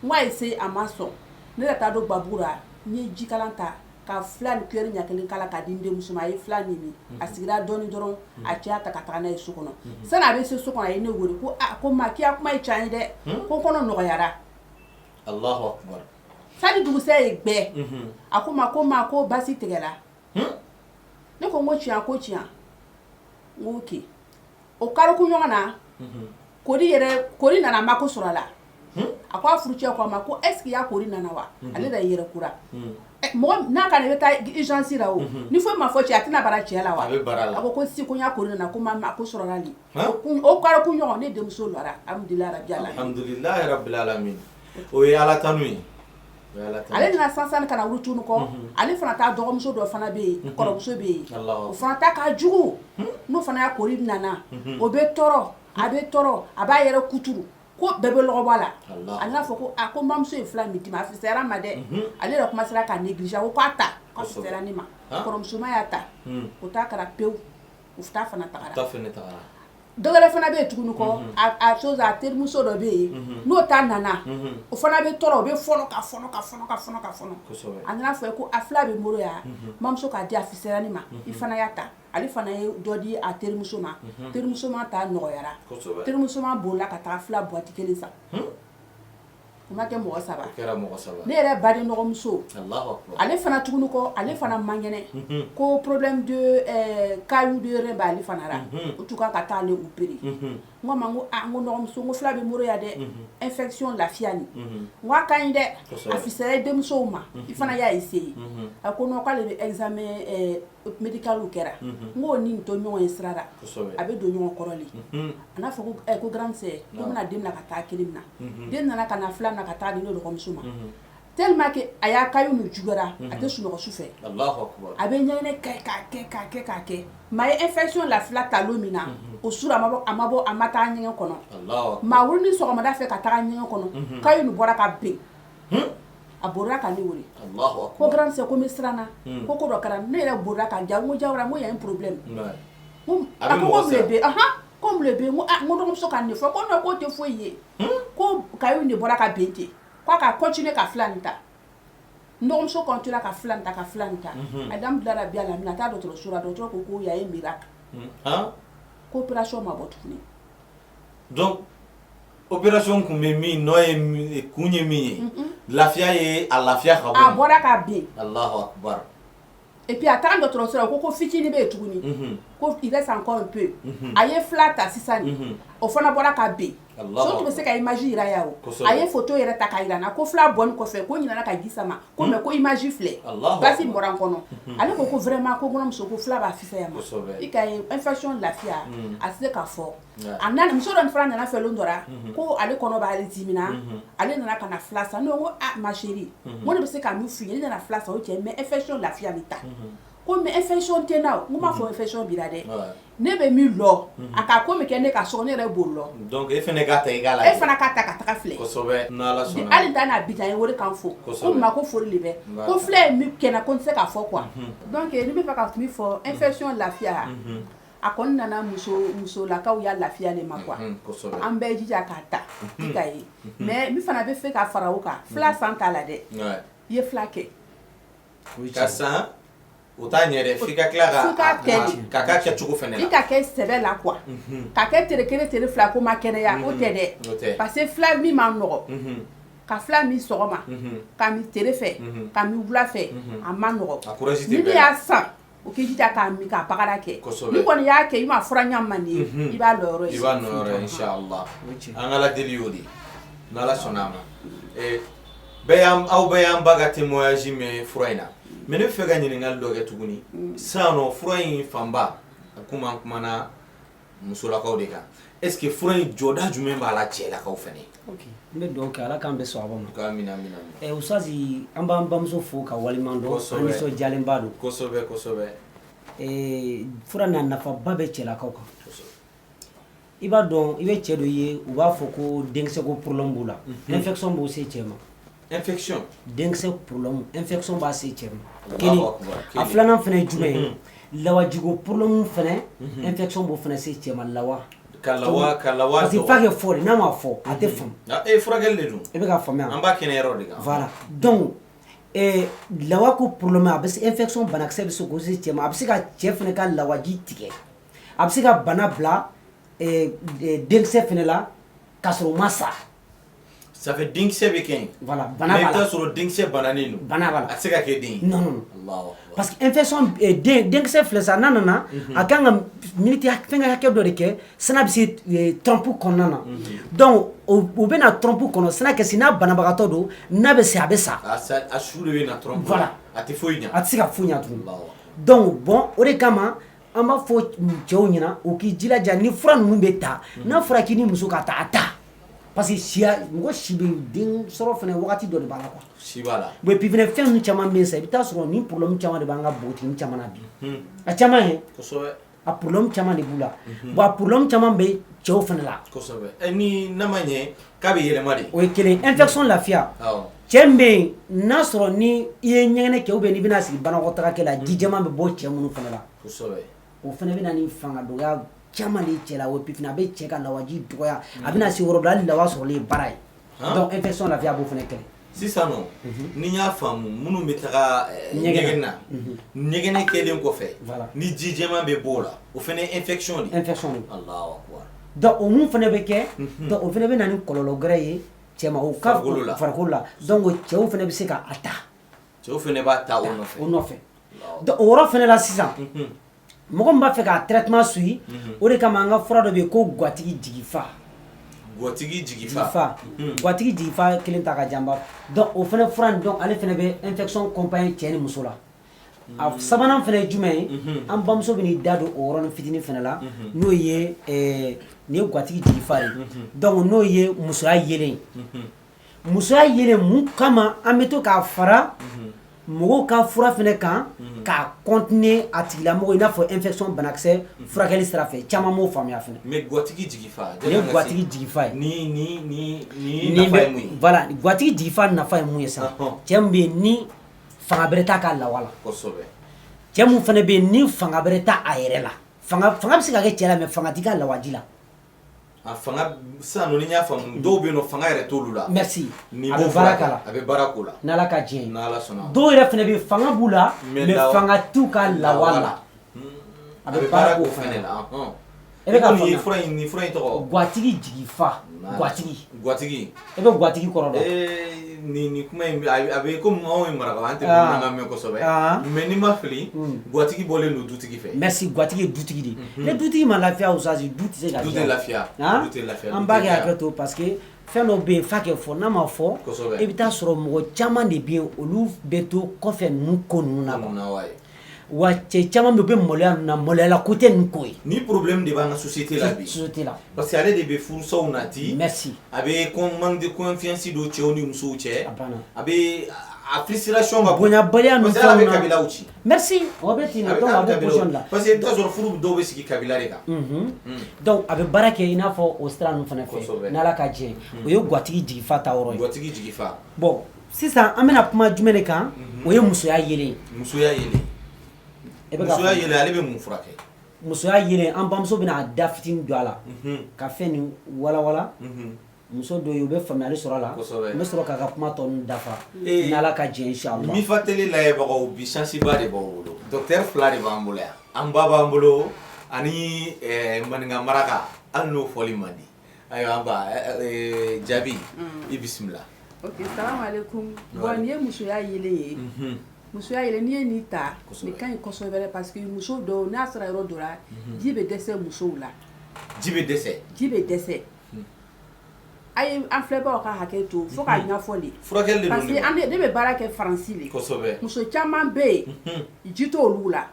N ko a essayer, a ma sɔn. Ne yɛrɛ taa don Babugu la, n ye jikalan ta ka fila ni cuillère ɲɛ kelen k'a la k'a di n denmuso ma. A ye fila nin min, a sigira dɔɔni dɔrɔn, a cɛ y'a ta ka taga n'a ye so kɔnɔ. Sani a bɛ se so kɔnɔ, a ye ne wele ko aa, ko ma, k'i ya kuma ye tiɲɛ ye dɛ, ko n kɔnɔ nɔgɔyara. Allahu akbar. Sani dugusɛ ye gbɛ, a ko ma ko ma, ko basi tigɛla. Ne ko n ko tiɲɛ? Ko tiɲɛ. N ko ok. O kariku ɲɔgɔn na, kori yɛrɛ, kori nana mako sɔrɔ a la. A ko a furucɛ ko a ma ko est ce que ya kori nana wa? Ale yɛrɛ yɛrɛ kura mɔgɔ n'a ka na, i bɛ taa urgence la o, ni foyi ma fɔ cɛ, a tɛna bara cɛ la wa? A bɛ bara la. A ko ko si, ko n y'a kori nana, ko ma ko sɔrɔla li. O kariku ɲɔgɔn, ne denmuso lɔra, alhamdulilayi rabi alamin. Alhamdulilayi rabbil alamin, o ye Ala tanu ye, o ye Ala tanu. Ale nana sansan ka na wurutunu kɔ. Ale fana taa dɔgɔmuso dɔ fana bɛ yen, kɔrɔmuso bɛ yen, o fana ta ka jugu. N'o fana y'a kori nana, o bɛ tɔɔrɔ, a bɛ tɔɔrɔ, a b'a yɛrɛ kuturu ko bɛɛ bɛ lɔgɔ bɔ a la. A nana fɔ ko a, ko n bamuso ye fila min di ma, a fisayara ma dɛ. Ale yɛrɛ commencera k'a négliger. A ko k'a ta, k'a fisayara ne ma. Kɔrɔmusoma y'a ta, o ta kɛra pewu, o ta fana tagara. Ta fana tagara. Dɔwɛrɛ fana bɛ yen tuguni kɔ, a chose, a terimuso dɔ bɛ yen, n'o ta nana, o fana bɛ tɔɔrɔ, o bɛ fɔnɔ ka fɔnɔ ka fɔnɔ ka fɔnɔ ka fɔnɔ. A nana fɔ ko a fila bɛ n bolo yan, n bamuso k'a di, a fisayara ne ma, i fana y'a ta. Ale fana ye dɔ di a terimuso ma, terimuso ma ta nɔgɔyara. Terimuso ma bolila ka taa fila boîte kelen san. O ma kɛ mɔgɔ saba? O kɛra mɔgɔ saba. Ne yɛrɛ baden dɔgɔmuso, Allahu akbar. ale fana tuguni kɔ, ale fana man kɛnɛ, ko problème de caillou de rein b'ale fana la. O tun kan ka taa ale opérer. N ko a ma, n ko a, n ko dɔgɔmuso, n ko fila bɛ n bolo yan dɛ, infection lafiya nin, n ko a ka ɲi dɛ, a fisayara denmusow ma, i fana y'a essayer. A ko non, k'ale bɛ examen médical kɛra. N k'o ni nin to ɲɔgɔn ye sira la, a bɛ don ɲɔgɔn kɔrɔ le. A n'a fɔ ko ko grande sœur, ko n bɛna den bila ka taa kelen min na. Den nana ka na fila min na ka taa di ne dɔgɔmuso ma, tellement que a y'a caillou nin juguyara, a tɛ sunɔgɔ su fɛ. Allahu akbar. A bɛ ɲɛgɛnɛ kɛ k'a kɛ k'a kɛ k'a kɛ. Maa ye infection la fila ta don min na, o sura a ma bɔ, a ma bɔ, a ma taa ɲɛgɛn kɔnɔ. Allahu akbar. Maa wuli ni sɔgɔmada fɛ ka taga ɲɛgɛn kɔnɔ, caillou nin bɔra ka bin. A bolila ka ne wele. Allahu Ko akbar. Grande sœur, ko n bɛ siran na, ko ko dɔ kɛra. Ne yɛrɛ bolila ka ja, n ko Jawara, n ko y a un problème. N ko A a bɛ ko mɔgɔ ko mun de siran. bɛ yen? Ahan, ko mun de bɛ yen? N ko ah, n ko dɔgɔmuso ka nin de fɔ. Ko non, k'o tɛ foyi ye, ko caillou de bɔra ka bin ten, k'a ka continuer ka fila nin ta. N dɔgɔmuso continuer ka fila nin ta, ka fila nin ta. Alhamdulilayi rabi alamin, a taa dɔgɔtɔrɔso la, dɔgɔtɔrɔ ko ko y a un miracle. Ko opération ma bɔ tuguni. Donc opération kun bɛ min nɔ ye, kun ye min ye, lafiya ye, a lafiya ka bɔ. A bɔra ka bin. Allahu akbar. Et puis a taara dɔgɔtɔrɔso la, o ko ko fitinin bɛ yen tuguni, ko il reste encore un peu. A ye fila ta sisan nin, o fana bɔra ka bin. So tun bɛ se ka image yira yan o. A ye photo yɛrɛ ta k'a yira n na, ko fila bɔlen kɔfɛ, ko ɲinɛna ka ji sama ko, mais ko image filɛ, basi bɔra n kɔnɔ. Ale ko ko vraiment, ko kɔnɔmuso, ko fila b'a fisaya ma. I ka ye infection lafiya, a tɛ se ka fɔ. A nana, muso dɔ fana nana fɛ lon dɔ la, ko ale kɔnɔ b'ale dimina, ale nana ka na fila san. Ne ko ah, ma chérie, n ko ne bɛ se ka min f'i ye, ne nana fila san o cɛ, mais infection lafiya bɛ ta. Ko mais infection tɛ n na o. N ko m'a fɔ infection b'i la dɛ, ne bɛ min lɔ a ka ko min kɛ ne ka so kɔnɔ, ne yɛrɛ b'o lɔ. Donc e fana k'a ta, i k'a lajɛ. E fana k'a ta ka taga filɛ. Kosɛbɛ, n'Ala sɔnna. Hali ta n'a bi jan ye wele k'an fo, ko ma ko foli de bɛ, ko filɛ ye min kɛ n na, ko n tɛ se k'a fɔ quoi. Donc ni bɛ fɛ ka min fɔ, infection lafiya, a kɔni nana muso musolakaw ya lafiya de ma quoi. An bɛɛ jija k'a ta i ka ye. Mais min fana bɛ fɛ ka fara o kan, fila san t'a la dɛ, i ye fila kɛ. Ka san o t'a ɲɛ dɛ, f'i ka tila ka kɛ ka k'a kɛ cogo fana la, i ka kɛ sɛbɛ la quoi, ka kɛ tere kelen tere fila ko ma kɛnɛya, o tɛ dɛ. Parce que fila min ma nɔgɔ, ka fila min sɔgɔma, ka min tere fɛ, ka min wula fɛ, a ma nɔgɔ. Ni ne y'a san, o k'i jija k'a min k'a bagara kɛ. Ni kɔni y'a kɛ, i ma fura ɲa man di ye, i b'a lɔ yɔrɔ ye. I b'a nɔ yɔrɔ ye, inshallah. An ka Ala deli y'o de ye, n'Ala sɔnna a ma. Bɛɛ y'an, aw bɛɛ y'an ba ka témoignage mɛn fura in na, mais ne bɛ fɛ ka ɲininkali dɔ kɛ tuguni. Sisan nɔ, fura in fanba, komi an kumana musolakaw de kan, est ce que fura in jɔda jumɛn b'a la cɛlakaw fɛnɛ? Ok, n bɛ dugawu kɛ, Ala k'an bɛɛ sɔn a ma. Amina, amina. Usazi, an b'an bamuso fo ka waleɲuman dɔn, an nisɔndiyalenba don. Kosɛbɛ, kosɛbɛ. Fura n'a nafaba bɛ cɛlakaw kan. I b'a dɔn, i bɛ cɛ dɔ ye, u b'a fɔ ko denkisɛ ko problème b'u la, infection b'o se cɛ ma. Infection. Denkisɛ problème, infection b'a se cɛ ma kelen. A filanan fana ye jumɛn ye? Lawajiko problème fana, infection b'o fana se cɛ ma, lawa. Ka lawa ka lawa. Parce que f'a kɛ fɔ de, n'a ma fɔ a tɛ faamu. E furakɛli de don. I bɛ ka faamuya. An b'a kɛnɛ yɔrɔ de kan. Voilà, donc lawa ko problème, a bɛ se infection banakisɛ bɛ se k'o se cɛ ma, a bɛ se ka cɛ fana ka lawaji tigɛ, a bɛ se ka bana bila denkisɛ fana la k'a sɔrɔ o ma sa. Ça fait denkisɛ bɛ kɛ yen. Voilà, bana b'a la. Mais i bɛ taa sɔrɔ denkisɛ bananen don. Bana b'a la. A tɛ se ka kɛ den ye. Non non. Allahu akbar. Parce que infection denkisɛ filɛ sa, n'a nana a kan ka minute fɛn hakɛ dɔ de kɛ san'a bɛ se trompe kɔnɔna na. Donc o bɛ na trompe kɔnɔ san'a kɛ si n'a banabagatɔ don, n'a bɛ se a bɛ sa. A su de bɛ na trompe. Voilà. A tɛ foyi ɲɛ. A tɛ se ka foyi ɲɛ tuguni. Donc bon, o de kama an b'a fɔ cɛw ɲɛna u k'i jilaja ni fura ninnu bɛ ta, n'a fɔra k'i ni muso ka taa, a ta. Parce que siya mɔgɔ si bɛ den sɔrɔ fɛnɛ wagati dɔ de b'a la quoi. Si b'a la. Bon, et puis fɛnɛ fɛn ninnu caman bɛ yen sisan, i bɛ taa sɔrɔ ni problème caman de b'an ka npogotiginin caman na bi. A caman ye. Kosɛbɛ. A problème caman de b'u la. Bon, a problème caman bɛ cɛw fɛnɛ la. Kosɛbɛ. Ni n'a ma ɲɛ k'a bɛ yɛlɛma de. O ye kelen, infection lafiya. Awɔ. Cɛ min bɛ yen n'a sɔrɔ ni i ye ɲɛgɛnɛ kɛ ou bien n'i bɛna sigi banakɔtaga la, ji jɛman bɛ bɔ cɛ minnu fɛnɛ la. Kosɛbɛ. O fɛnɛ bɛ na ni fanga dɔgɔya caman de cɛ la. O puis fɛnɛ a bɛ cɛ ka lawaji dɔgɔya, a bɛna se yɔrɔ dɔ hali lawa sɔrɔli ye baara ye. Donc infection lafiya b'o fɛnɛ kɛlɛ. Sisan nɔ, ni n y'a faamu, minnu bɛ taga ɲɛgɛn na, ɲɛgɛnɛ kɛlen kɔfɛ, ni ji jɛman bɛ bɔ o la, o fɛnɛ ye infection de ye. Infection de. Allahu akbar. Donc o mun fɛnɛ bɛ kɛ, donc o fɛnɛ bɛ na ni kɔlɔlɔ wɛrɛ ye cɛ ma o ka farikolo la. Farikolo la. Donc cɛw fɛnɛ bɛ se ka a ta. Cɛw fɛnɛ b'a ta o nɔfɛ. O nɔfɛ. Donc o yɔrɔ fɛnɛ la sisan, mɔgɔ min b'a fɛ ka traitement suivi, o de kama an ka fura dɔ bɛ yen ko gatigi jigifa. Gatigi jigifa. Jigifa. Gatigi jigifa kelen ta ka janba. Donc o fɛnɛ fura nin, donc ale fɛnɛ bɛ infection accompagner cɛ ni muso la. A sabanan fɛnɛ ye jumɛn ye? An bamuso bɛ n'i da don o yɔrɔnin fitinin fɛnɛ la, n'o ye nin ye gatigi jigifa ye. Donc n'o ye musoya yelen ye. Musoya yelen mun kama an bɛ to k'a fara mɔgɔw ka fura fɛnɛ kan k'a continuer a tigilamɔgɔ i n'a fɔ infection banakisɛ furakɛli sira fɛ, caman m'o faamuya fɛnɛ. Mais gatigi jigifa. Nin ye gatigi jigifa ye. Ni nafa ye mun ye? Voilà, gatigi jigifa nafa ye mun ye sisan? Cɛ min bɛ yen ni fanga bɛrɛ t'a ka lawa la. Kosɛbɛ. Cɛ mun fɛnɛ bɛ yen ni fanga bɛrɛ t'a a yɛrɛ la. Fanga bɛ se ka kɛ cɛ la, mais fanga t'i ka lawaji la. A fanga sisan nɔ, ni n y'a faamu, dɔw bɛ yen nɔ fanga yɛrɛ t'olu la. Merci. Nin A b'o bɛ baara furakɛ. k'a la. A bɛ baara k'o la. N'Ala ka diɲɛ ye. N'Ala sɔnna. Dɔw yɛrɛ fɛnɛ bɛ yen fanga b'u la, Mais mais fanga t'u ka lawa la. A bɛ baara k'o fɛnɛ la. E bɛ ka Nin faamuya. fura in, nin fura in tɔgɔ? Gatigi jigifa. Gatigi. Gatigi. E bɛ gatigi kɔrɔ dɔn? Nin kuma in a bɛ komi anw ye marakaw, an tɛ bamanankan mɛn kosɛbɛ. Mais n'i ma fili, gatigi bɔlen don dutigi fɛ. Merci, gatigi ye dutigi de ye. Ni dutigi ma lafiya, Usazi, du tɛ se ka Du tɛ lafiya. Du tɛ lafiya. An b'a kɛ hakɛ to, parce que fɛn dɔw bɛ yen f'a kɛ fɔ, n'a ma fɔ, i bɛ taa sɔrɔ mɔgɔ caman de bɛ yen, olu bɛ to kɔfɛ ninnu ko ninnu na quoi. Wa cɛ caman bɛ yen, u bɛ maloya ninnu na, maloyala ko tɛ ninnu ko ye. Ni problème de b'an ka société la bi. Société la. Parce que ale de bɛ furusaw nati. Merci. A bɛ manque de confiance don cɛw ni musow cɛ. A banna. A bɛ a frustration ka bon. Bonyabaliya ninnu Parce que ala bɛ fɛnw na. kabilaw ci. Merci. O bɛ ten de, donc a b'o position de la. Parce que i bɛ taa sɔrɔ furu dɔw bɛ sigi kabila de kan. Donc a bɛ baara kɛ i n'a fɔ o sira ninnu fana fɛ, n'Ala ka jɛ. O ye gatigi jigifa ta yɔrɔ ye. Gatigi jigifa. Bon, sisan an bɛna kuma jumɛn de kan? O ye musoya yelen ye. Musoya yelen. E bɛ ka Musoya yelen, ale bɛ mun furakɛ? Musoya yelen, an bamuso bɛna a da fitinin don a la ka fɛn nin walawala. Muso dɔw ye, u bɛ faamuyali sɔrɔ a la. N bɛ sɔrɔ k'a ka kuma tɔ ninnu dafa n'Ala ka jɛ, inchallah. Mifa Télé lajɛbagaw, bi chance ba de b'aw bolo. Docteur fila de b'an bolo yan. An ba b'an bolo ani maninka maraka, hali n'o fɔli man di. Ayiwa, an ba, jaabi, i bisimila. Ok, salam alaikum. Bon, nin ye musoya yelen ye. Musoya yelen, n'i ye nin ta, nin ka ɲi kosɛbɛ, parce que muso dɔw, n'a sera yɔrɔ dɔ la, ji bɛ dɛsɛ musow la. Ji bɛ dɛsɛ. Ji bɛ dɛsɛ. A ye an filɛbagaw ka hakɛ to fo k'a ɲɛfɔ de. Furakɛli de don. Parce que an ne bɛ baara kɛ Faransi de. Kosɛbɛ. Muso caman bɛ yen, ji t'olu la.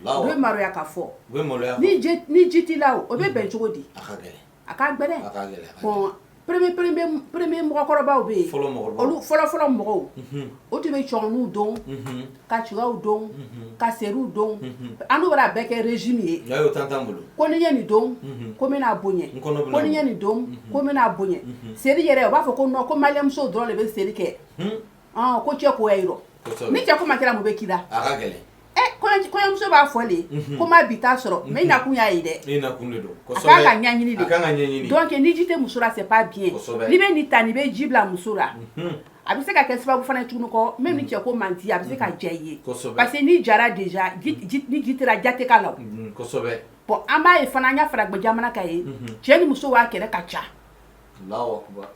U bɛ maloya ka fɔ. U bɛ maloya. Ni ji t'i la, o bɛ bɛn cogo di? A ka gɛlɛn. A ka gɛlɛn. A ka gɛlɛn. Bon, premier premier premier mɔgɔkɔrɔbaw bɛ yen. Fɔlɔ mɔgɔkɔrɔbaw. Olu fɔlɔ fɔlɔ mɔgɔw. O tun bɛ cɔngɔniw don, ka cigaw don, ka seriw don. An n'u b'a bɛɛ kɛ régime ye. Nka y'o tan t'an bolo. Ko ni n ye nin don, ko n bɛna bonya. N kɔnɔ bɛna Ko ni n ye nin don, ko n bɛna bonya. Seri yɛrɛ, u b'a fɔ ko non, ko maliyɛnmusow dɔrɔn de bɛ seri kɛ. Ko cɛ ko y'a yirɔ. Ni cɛ ko ma kɛra, mun bɛ k'i la? A ka gɛlɛn. Ɛ Kɔɲɔmuso b'a fɔ le ko ma bi ta sɔrɔ, mais i nakun y'a ye dɛ. I nakun de don. A kan ka ɲɛɲini de. A kan ka ɲɛɲini. Donc ni ji tɛ muso la, c'est pas bien. N'i bɛ nin ta, n'i bɛ ji bila muso la, a bɛ se ka kɛ sababu fana ye tuguni kɔ, même ni cɛ ko man di, a bɛ se ka diya i ye. Parce que n'i jara déjà, ni ji tɛra, ja tɛ k'a la o. Bon, an b'a ye fana, an y'a faragɛ jamana kan ye, cɛ ni muso b'a kɛlɛ ka ca. Allahu akbar.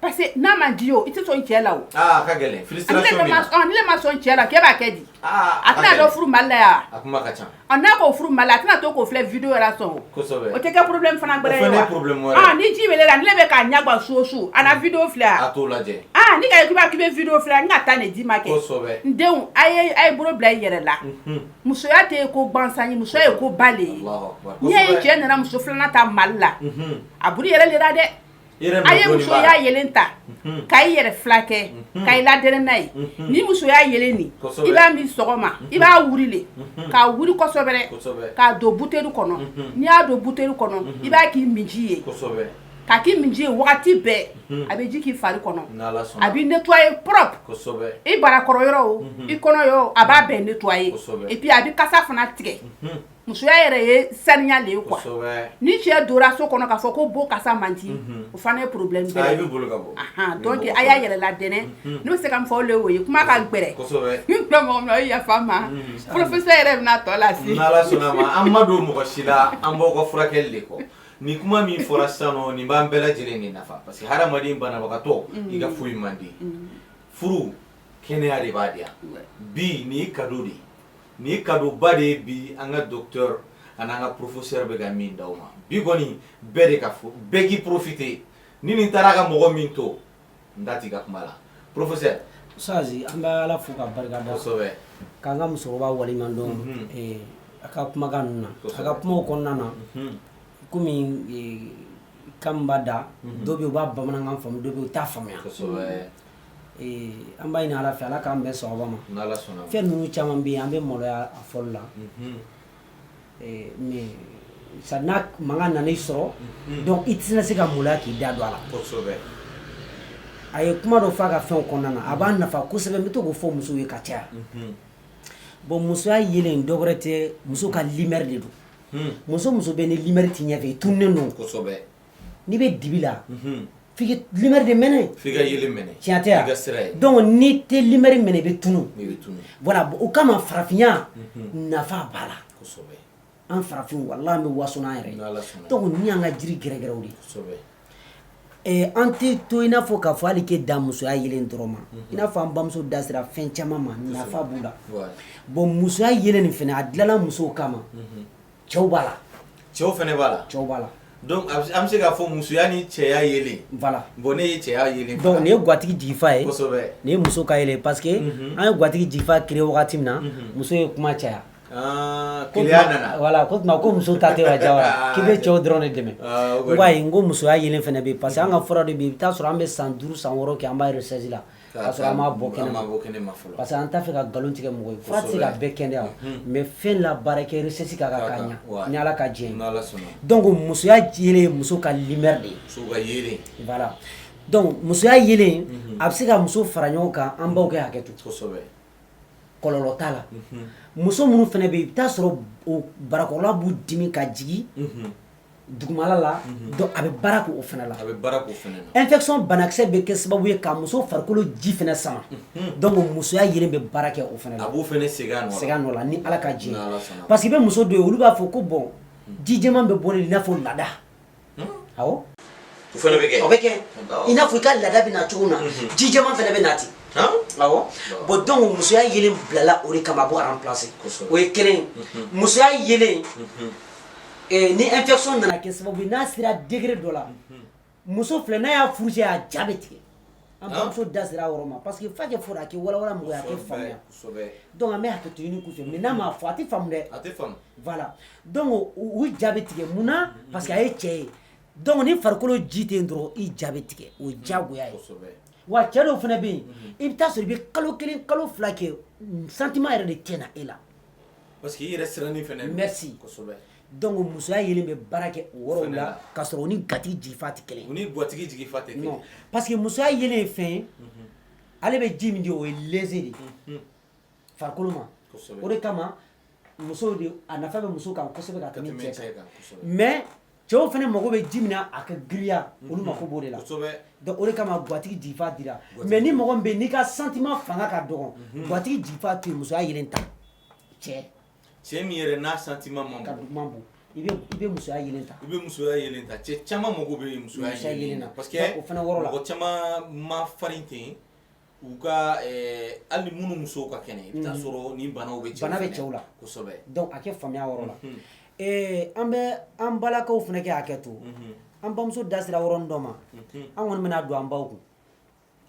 Parce que n'a man di o, i tɛ sɔn i cɛ la o. Aa, a ka gɛlɛn, frustration bɛ na. Ni ne ma sɔn cɛ la, k'e b'a kɛ di? A A tɛna dɔn furu Mali la yan. A kuma ka ca. N'a ko furu Mali la, a tɛna to k'o filɛ vidéo yɛrɛ sɔn o. O tɛ kɛ problème fana gbɛrɛ ye wa? O fana ye problème wɛrɛ ye. Ni ji bɛ ne la, ni ne bɛ k'a ɲagba su o su, a na vidéo filɛ a? A t'o lajɛ. Ni ka ye k'i bɛ vidéo filɛ, n ka taa nin d'i ma kɛ. N denw, a ye bolo bila i yɛrɛ la. Musoya tɛ ko gansan ye, musoya ye ko ba le ye. N'i y'a ye cɛ nana muso filanan ta Mali la, a buru yɛrɛ le la dɛ. A ye musoya yelen ta ka i yɛrɛ fila kɛ, ka i ladɛnɛ n'a ye. Ni musoya yelen nin, i b'a min sɔgɔma, i b'a wuri le, k'a wuri kosɛbɛ, k'a don buteli kɔnɔ. N'i y'a don buteli kɔnɔ, i b'a k'i minji ye, k'a k'i minji ye wagati bɛɛ. A bɛ ji k'i fari kɔnɔ, a b'i nettoyer propre. I barakɔrɔ yɔrɔ o, i kɔnɔ yɔrɔ, a b'a bɛɛ nettoyer. Et puis a bɛ kasa fana tigɛ. Musoya yɛrɛ ye saniya le ye quoi. Ni cɛ donna so kɔnɔ k'a fɔ ko bo kasa man di, o fana ye problème bɛrɛ ye. I bɛ boli ka bɔ. Donc a y'a yɛrɛ ladɛnɛ. Ne bɛ se ka min fɔ o le y'o ye, kuma ka gbɛrɛ. N tun bɛ mɔgɔ min na, o ye yafa n ma. Professeur yɛrɛ bɛna tɔ lase. N'Ala sɔnna a ma, an ma don mɔgɔ si la, an b'aw ka furakɛli de kɔ. Nin kuma min fɔra sisan nɔ, nin b'an bɛɛ lajɛlen de nafa, parce que hadamaden banabagatɔ, i ka foyi man di. Furu kɛnɛya de b'a diya. Bi nin ye cadeau de ye. Nin ye cadeau ba de ye bi, an ka docteur ani an ka professeur bɛ ka min d'aw ma bi kɔni, bɛɛ de ka fɔ, bɛɛ k'i profiter. Ni nin taara ka mɔgɔ min to, n da t'i ka kuma la, professeur. Sazi, an bɛ Ala fo ka barika da. K'an ka musokɔrɔba waleɲuman dɔn a ka kumakan ninnu na, a ka kumaw kɔnɔna na. Komi kan b'a da, dɔw bɛ yen u b'a bamanankan faamu, dɔw bɛ yen u t'a faamuya. An b'a ɲini Ala fɛ, Ala k'an bɛn sawaba ma. Fɛn ninnu caman bɛ yen, an bɛ maloya a fɔli la, mais sa n'a mankan nana i sɔrɔ, donc i tɛna se ka maloya k'i da don a la. A ye kuma dɔ fɔ a ka fɛnw kɔnɔna na, a b'a nafa kosɛbɛ. N bɛ to k'o fɔ musow ye ka caya. Bon, musoya yelen dɔ wɛrɛ tɛ, muso ka lumière de don. Muso bɛ ni lumière t'i ɲɛfɛ, i tununnen don. N'i bɛ dibi la, f'i ka lumière de mɛnɛ. F'i ka yelen mɛnɛ. Tiɲɛ tɛ I ka sira ye. Donc n'i tɛ lumière mɛnɛ, i bɛ tunu. I bɛ tunu. Voilà, o kama farafinya nafa b'a la. An farafin, walahi, an bɛ waso n'an yɛrɛ ye. Donc nin y'an ka jiri gɛrɛgɛrɛw de ye. An tɛ to i n'a fɔ k'a fɔ hali k'e da musoya yelen dɔrɔn ma. I n'a fɔ an bamuso da sera fɛn caman ma, nafa b'u la. Bon, musoya yelen nin fɛnɛ, a dilanna musow kama. Cɛw b'a la. Cɛw fɛnɛ b'a la. Cɛw b'a la. Donc an bɛ se k'a fɔ musoya ni cɛya yelen. Voilà. Bon, ne ye cɛya yelen. Donc nin ye gatigi jigifa ye. Nin ye muso ka yelen, parce que an ye gatigi jigifa créé wagati min na, muso ye kuma caya. Keleya nana. Voilà, ko tuma ko muso ta tɛ wa Jawara, k'i bɛ cɛw dɔrɔn de dɛmɛ. N ko ayi, n ko musoya yelen fɛnɛ bɛ yen, parce que an ka fura dɔ bɛ yen, i bɛ taa sɔrɔ an bɛ san 5 san 6 kɛ an b'a recherche la, k'a sɔrɔ an m'a bɔ kɛnɛ ma. Parce que an t'a fɛ ka nkalon tigɛ mɔgɔ ye. Fura tɛ se ka bɛɛ kɛnɛya, mais fɛn la baara kɛ recherche ka kan ka ɲa ni Ala ka jɛ ye. Donc musoya yelen ye muso ka lumière de ye. Muso ka yelen. Voilà. Donc musoya yelen, a bɛ se ka muso fara ɲɔgɔn kan, an baw kɛ hakɛ to. Kɔlɔlɔ t'a la. Muso minnu fana bɛ yen, i bɛ taa sɔrɔ o barakɔrɔla b'u dimi ka jigin dugumala la, donc a bɛ baara k'o fana la. A bɛ baara k'o fana la. Infection banakisɛ bɛ kɛ sababu ye ka muso farikolo ji fana sama. Donc musoya yelen bɛ baara kɛ o fana la. A b'o fana segin a nɔ la. Segin a nɔ la ni Ala ka jɛ. Parce que i bɛ muso dɔ ye, olu b'a fɔ ko bon, ji jɛman bɛ bɔ ne i n'a fɔ laada. Awɔ. O fana bɛ kɛ. O bɛ kɛ. I n'a fɔ i ka laada bɛ na cogo min na, ji jɛman fana bɛ na ten. Awɔ. Bon, donc musoya yelen bilala o de kama, a b'o remplacer. O ye kelen ye. Musoya yelen, ni infection nana kɛ sababu ye, n'a sera degré dɔ la, muso filɛ, n'a y'a furucɛ, a ja bɛ tigɛ. An bamuso da sera a yɔrɔ ma, parce que f'a kɛ fɔra, a kɛ walawala mɔgɔ ye, a kɛ faamuya. Donc an bɛ hakɛto ɲini k'u fɛ, mais n'a m'a fɔ, a tɛ faamu dɛ. A tɛ faamu. Voilà. Donc u ja bɛ tigɛ mun na? Parce que a ye cɛ ye. Donc ni farikolo ji tɛ yen dɔrɔn, i ja bɛ tigɛ, o ye diyagoya ye. Wa cɛ dɔw fana bɛ yen, i bɛ taa sɔrɔ i bɛ kalo 1 kalo 2 kɛ, sentiment yɛrɛ de tɛ na e la. Parce que i yɛrɛ sirannen fana. Merci. Donc musoya yelen bɛ baara kɛ o yɔrɔw la, k'a sɔrɔ o ni gatigi jigifa tɛ kelen. O ni gatigi jigifa tɛ kelen. Non, parce que musoya yelen ye fɛn ye, ale bɛ ji min di, o ye léger de ye farikolo ma. O de kama Musow de, a nafa bɛ muso kan kosɛbɛ ka tɛmɛ cɛ kan. Mais cɛw fana mago bɛ ji min na a ka giriya, olu mako b'o de la. Donc o de kama gatigi jifa dira. Mais ni mɔgɔ min bɛ yen n'i ka sentiment fanga ka dɔgɔn, gatigi jifa to yen, musoya yelen ta cɛ. Cɛ min yɛrɛ n'a sentiment man ka bon, i bɛ musoya yelen ta. I bɛ musoya yelen ta. Cɛ caman mago bɛ musoya yelen na, parce que o fana yɔrɔ la, mɔgɔ caman ma farin ten. U ka hali minnu musow ka kɛnɛ, i bɛ taa sɔrɔ ni banaw bɛ cɛw Bana bɛ cɛw la. Donc a kɛ faamuya yɔrɔ la. An bɛ an balakaw fana kɛ hakɛ to. An bamuso da sera yɔrɔnin dɔ ma, an kɔni bɛna don an baw kun.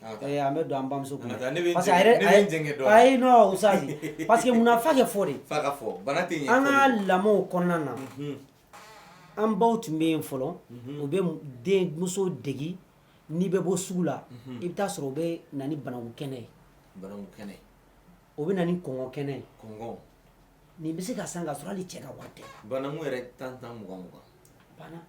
An bɛ don an bamuso kun, parce que a yɛrɛ ayi, non Usazi, parce que munna fa kɛ fɔ de. Fa ka fɔ, bana tɛ ɲɛ. An ka lamɔw kɔnɔna na, an baw tun bɛ yen fɔlɔ, u bɛ den muso degi. N'i bɛ bɔ sugu la, i bɛ taa sɔrɔ u bɛ na ni bananku kɛnɛ ye. Bananku kɛnɛ. O bɛ na ni kɔngɔ kɛnɛ ye. Kɔngɔ. Nin bɛ se ka san ka sɔrɔ hali cɛ ka wari tɛ. Bananku yɛrɛ tan tan, mugan mugan. Banna.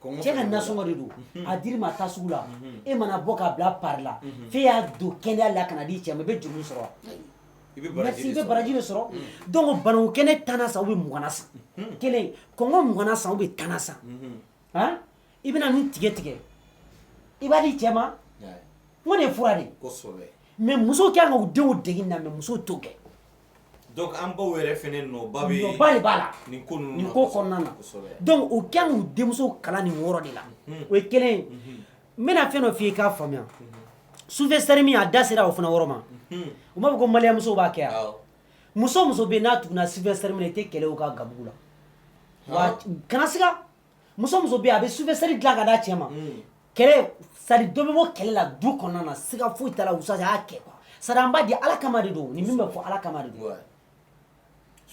Cɛ ka nasɔngɔ de don. A dir'i ma, taa sugu la, e mana bɔ k'a bila pari la, f'e y'a don kɛnɛya la ka na di cɛ ma, i bɛ juru sɔrɔ. I bɛ baraji. I bɛ baraji de sɔrɔ. Donc bananku kɛnɛ 10 na san, ou bien 20 na san kelen, kɔngɔ 20 na san, ou bien 10 na san, han, i bɛna nin tigɛ tigɛ, i b'a di cɛ ma. N ko nin ye fura de ye. Mais musow kan k'u denw degi na, mais musow t'o kɛ. Donc an baw yɛrɛ fɛnɛ nɔba bɛ Nɔba de b'a la nin ko ninnu nin ko kɔnɔna na. Donc u kan k'u denmuso kalan nin yɔrɔ de la. O ye kelen ye. N bɛna fɛn dɔ f'i ye k'a faamuya. Sufɛ seri min, a da sera o fana yɔrɔ ma, u b'a fɔ ko maliyɛnmusow b'a kɛ yan. Muso muso bɛ yen n'a tugunna sufɛ seri min na, i tɛ kɛlɛ o ka gabugu la wa. Kana siga, muso muso bɛ yen a bɛ sufɛ seri dilan ka d'a cɛ ma, kɛlɛ sari dɔ bɛ bɔ kɛlɛ la du kɔnɔna na, siga foyi t'a la. Wusa a y'a kɛ quoi, sari an b'a di Ala kama de don. Nin min bɛ fɔ, Ala kama de don.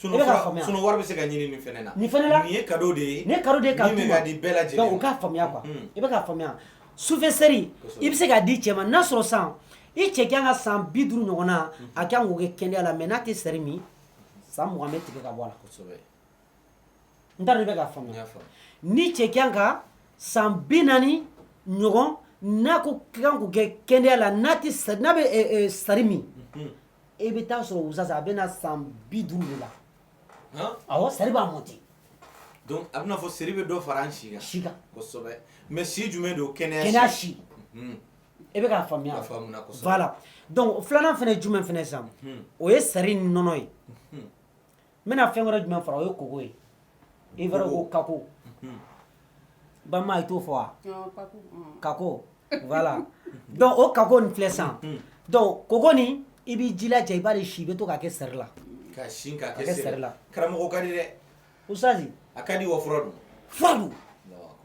I bɛ k'a faamuya. Sinon wari bɛ se ka ɲini nin fɛnɛ na. Nin fɛnɛ la. Nin ye cadeau de ye. Nin ye cadeau de ye ka min bɛ ka di bɛɛ lajɛlen. Donc o k'a faamuya quoi. I bɛ k'a faamuya, sufɛ seri, i bɛ se k'a di cɛ ma n'a sɔrɔ san i cɛ kan ka san 50 ɲɔgɔnna, a kan k'o kɛ kɛnɛya la. Mais n'a tɛ seri min, san 20 bɛ tigɛ ka bɔ a la. N t'a dɔn i bɛ k'a faamuya. Ni cɛ kan ka san 40 ɲɔgɔn, n'a ko kan k'o kɛ kɛnɛya la, n'a tɛ, n'a bɛ sari min, e bɛ taa sɔrɔ wusa a bɛ na san 50 de la. Awɔ, sari b'a monter. Donc a bɛna fɔ seri bɛ dɔ fara an si kan. Si kan. Kosɛbɛ. Mais si jumɛn don? Kɛnɛya. Kɛnɛya si. E bɛ k'a faamuya. A faamuna kosɛbɛ. Voilà. Donc filanan fɛnɛ ye jumɛn fɛnɛ sisan? O ye sari ni nɔnɔ ye. N bɛna fɛn wɛrɛ jumɛn fara? O ye koko ye. I fana ko kako bama, i t'o fɔ wa? Kako, voilà. Donc o kako nin filɛ sisan. Donc koko nin, i b'i jilaja, i b'ale si, i bɛ to k'a kɛ sari la. Ka sin k'a kɛ sari la. Karamɔgɔ ka di dɛ. Usazi. A ka di wa, fura don. Fura don,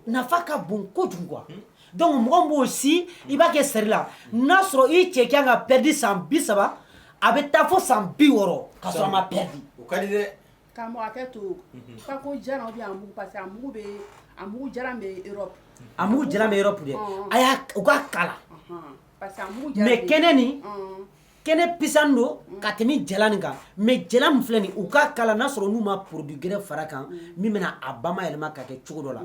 nafa ka bon kojugu quoi. Donc mɔgɔ min b'o si, i b'a kɛ sari la, n'a sɔrɔ i cɛ kan ka perdre san 30, a bɛ taa fo san 60 ka sɔrɔ a ma perdre. O ka di dɛ. Karamɔgɔ, hakɛ to, kako jalan ou bien a mugu? Parce que a mugu bɛ, a mugu jalan bɛ Europe. A mugu jalan bɛ Europe dɛ. A y'a u ka kala. Parce que a mugu jalan. Mais kɛnɛ nin, kɛnɛ pisan don ka tɛmɛ jalan nin kan. Mais jalan min filɛ nin, u ka kala, n'a sɔrɔ n'u ma produit gɛrɛ fara kan min bɛna a bama yɛlɛma ka kɛ cogo dɔ la,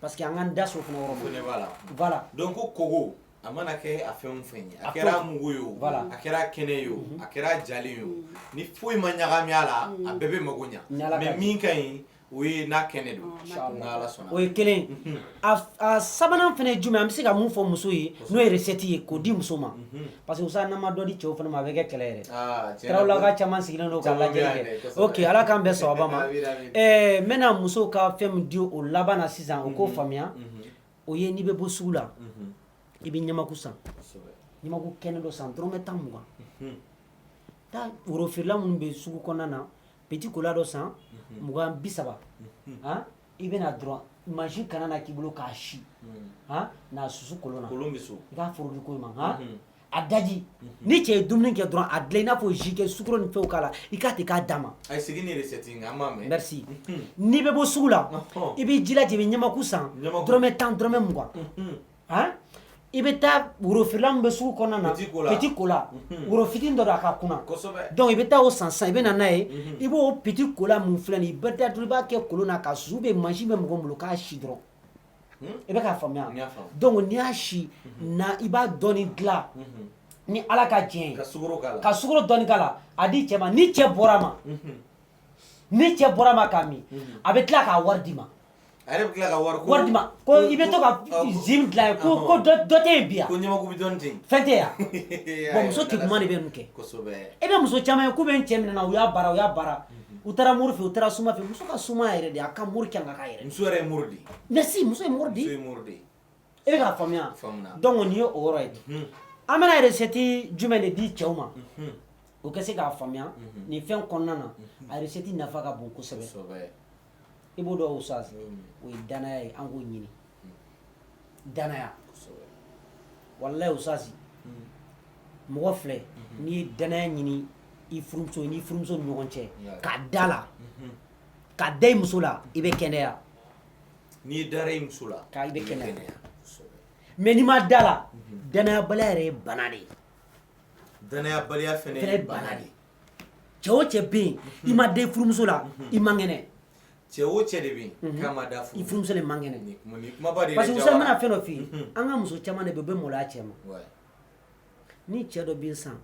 parce que an k'an da so fana yɔrɔ ma. Fɛnɛ b'a la. Voilà. Donc ko kogo, a mana kɛ a fɛn o fɛn ye, a kɛra mugu ye o, a kɛra kɛnɛ ye o, a kɛra jalen ye o, ni foyi ma ɲagami a la, a bɛɛ bɛ mago ɲa. Mais min ka ɲi, o ye n'a kɛnɛ don, n'Ala sɔnna. O ye kelen. A sabanan fana ye jumɛn? An bɛ se ka mun fɔ muso ye, n'o ye recette ye k'o di muso ma? Parce que usa n'an ma dɔ di cɛw fana ma, a bɛ kɛ kɛlɛ yɛrɛ. Tarawelaka caman sigilen don ka lajɛli kɛ. Ok, Ala k'an bɛn sababa ma. N bɛna musow ka fɛn min di o laban na sisan, o k'o faamuya. O ye n'i bɛ bɔ sugu la, i bɛ ɲamaku san, ɲamaku kɛnɛ dɔ san, dɔrɔmɛ 10, 20. Taa woro feerela minnu bɛ sugu kɔnɔna na, petit cola dɔ san, 20, 30. Han, i bɛna dɔrɔn, mansin kana na k'i bolo k'a si, han, n'a susu kolon na. Kolon bɛ so. I k'a foroki ko ma, han, a daji. Ni cɛ ye dumuni kɛ dɔrɔn, a dilan i n'a fɔ jus kɛ, sukaro ni fɛnw k'a la, i k'a ten k'a d'a ma. Ayi, segin ni recette in kan, an b'a mɛn. Merci. N'i bɛ bɔ sugu la, i b'i jilaja, i bɛ ɲamaku san, dɔrɔmɛ 10, dɔrɔmɛ 20. Han, i bɛ taa woro feerela min bɛ sugu kɔnɔna na, petit cola, woro fitinin dɔ don, a ka kunna. Donc i bɛ taa o san sisan, i bɛ na n'a ye. I b'o petit cola mun filɛ nin ye, i bɛ taa dɔrɔn, i b'a kɛ kolon na ka susu, bɛ mansin bɛ mɔgɔ min bolo k'a si dɔrɔn. I bɛ k'a faamuya? Donc n'i y'a si na, i b'a dɔɔni dilan ni Ala ka diɲɛ ye, ka sukaro k'a la, ka sukaro dɔɔni k'a la, a di cɛ ma. Ni cɛ bɔra a ma, Ni cɛ bɔra ma k'a min, a bɛ tila k'a wari d'i ma. A yɛrɛ bɛ tila ka wari ko wari d'i ma ko i bɛ to ka jus dilan yen, ko dɔ tɛ yen bi yan. Ko ɲamaku bɛ dɔɔnin ten. Fɛn tɛ yan. Bon, muso keguman de bɛ ninnu kɛ. E bɛ muso caman ye k'u bɛ n cɛ minɛ na, u y'a baara, u y'a baara. U taara mori fɛ, u taara suma fɛ. Muso ka suma yɛrɛ de, a ka mori kɛ ka k'a yɛrɛ. Muso yɛrɛ ye mori de ye. Merci, muso ye mori de ye. Muso ye mori de ye. E bɛ k'a faamuya. Donc nin ye o yɔrɔ ye. An bɛna recette jumɛn de di cɛw ma? O ka se k'a faamuya nin fɛn kɔnɔna na, a recette nafa ka bon kosɛbɛ. I b'o dɔn Oustaz, o ye danaya ye, an k'o ɲini. Danaya. Walayi Oustaz, mɔgɔ filɛ, n'i ye danaya ɲini i furumuso n'i furumuso ni ɲɔgɔn cɛ, k'a da la, k'a da i muso la, i bɛ kɛnɛya. N'i dara i muso la, k'a i bɛ kɛnɛya. Mais n'i ma da la, danayabaliya yɛrɛ ye bana de ye. Danayabaliya fɛnɛ ye bana de ye. Cɛ o cɛ bɛ yen, i ma da i furumuso la, i man kɛnɛ. Cɛ o cɛ de bɛ yen k'a ma da i furumuso de man kɛnɛ. Nin kumaba de ye. Parce que Oustaz, n bɛna fɛn dɔ f'i ye. An ka muso caman de bɛ yen, u bɛ maloya cɛ ma. Ni cɛ dɔ bɛ yen sisan,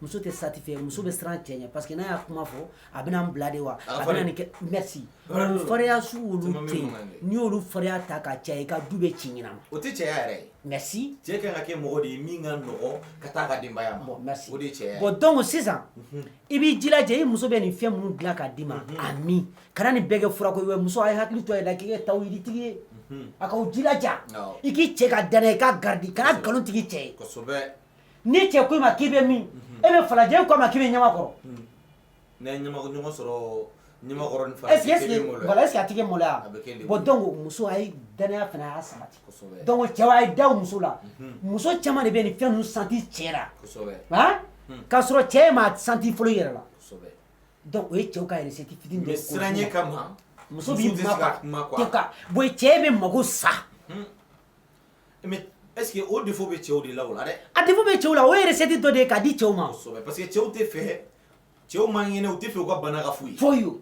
muso tɛ satisfait, muso bɛ siran cɛ ɲɛ parce que n'a y'a kuma fɔ, a bɛna n bila de wa, a bɛna nin kɛ. Merci. O farinya sugu olu tɛ yen, n'i y'olu farinya ta ka caya, i ka du bɛ ci ɲinan ma. O tɛ cɛya yɛrɛ ye. Merci. Cɛ kan ka kɛ mɔgɔ de ye min ka nɔgɔn ka taa a ka denbaya ma. Bon, merci. O de ye cɛya ye. Bon, donc sisan, i b'i jilaja, i muso bɛ nin fɛn minnu dilan k'a d'i ma, a min kana nin bɛɛ kɛ furako ye. Muso, a ye hakili to a yɛrɛ la, k'i kɛ tawhiditigi ye. A k'aw jilaja, i k'i cɛ ka danaya, i k'a garder, kana nkalon tigɛ i cɛ ye. Kosɛbɛ. Ni cɛ ko i ma k'i bɛ min, e bɛ Falajɛ, e ko a ma k'i bɛ Ɲamakɔrɔ. N'a ye ɲɔgɔn sɔrɔ Ɲamakɔrɔ ni Falajɛ, voilà, est-ce que a tɛ kɛ maloya? Bon, donc muso, a ye danaya fana, a y'a sabati. Donc cɛw, a ye da muso la. Muso caman de bɛ nin fɛn ninnu santi cɛ la. Han? K'a sɔrɔ cɛ m'a santi fɔlɔ i yɛrɛ la. Donc o ye cɛw ka recette fitinin dɔ ye. Mais siranɲɛ kama, muso b'i kuma quoi. Bon, cɛ bɛ mago sa. Mais est-ce que o défaut bɛ cɛw de la o la dɛ? A défaut bɛ cɛw la, o ye recette dɔ de ye k'a di cɛw ma. Kosɛbɛ, parce que cɛw tɛ fɛ, cɛw man kɛnɛ, u tɛ fɛ u ka bana ka f'u ye. Foyi.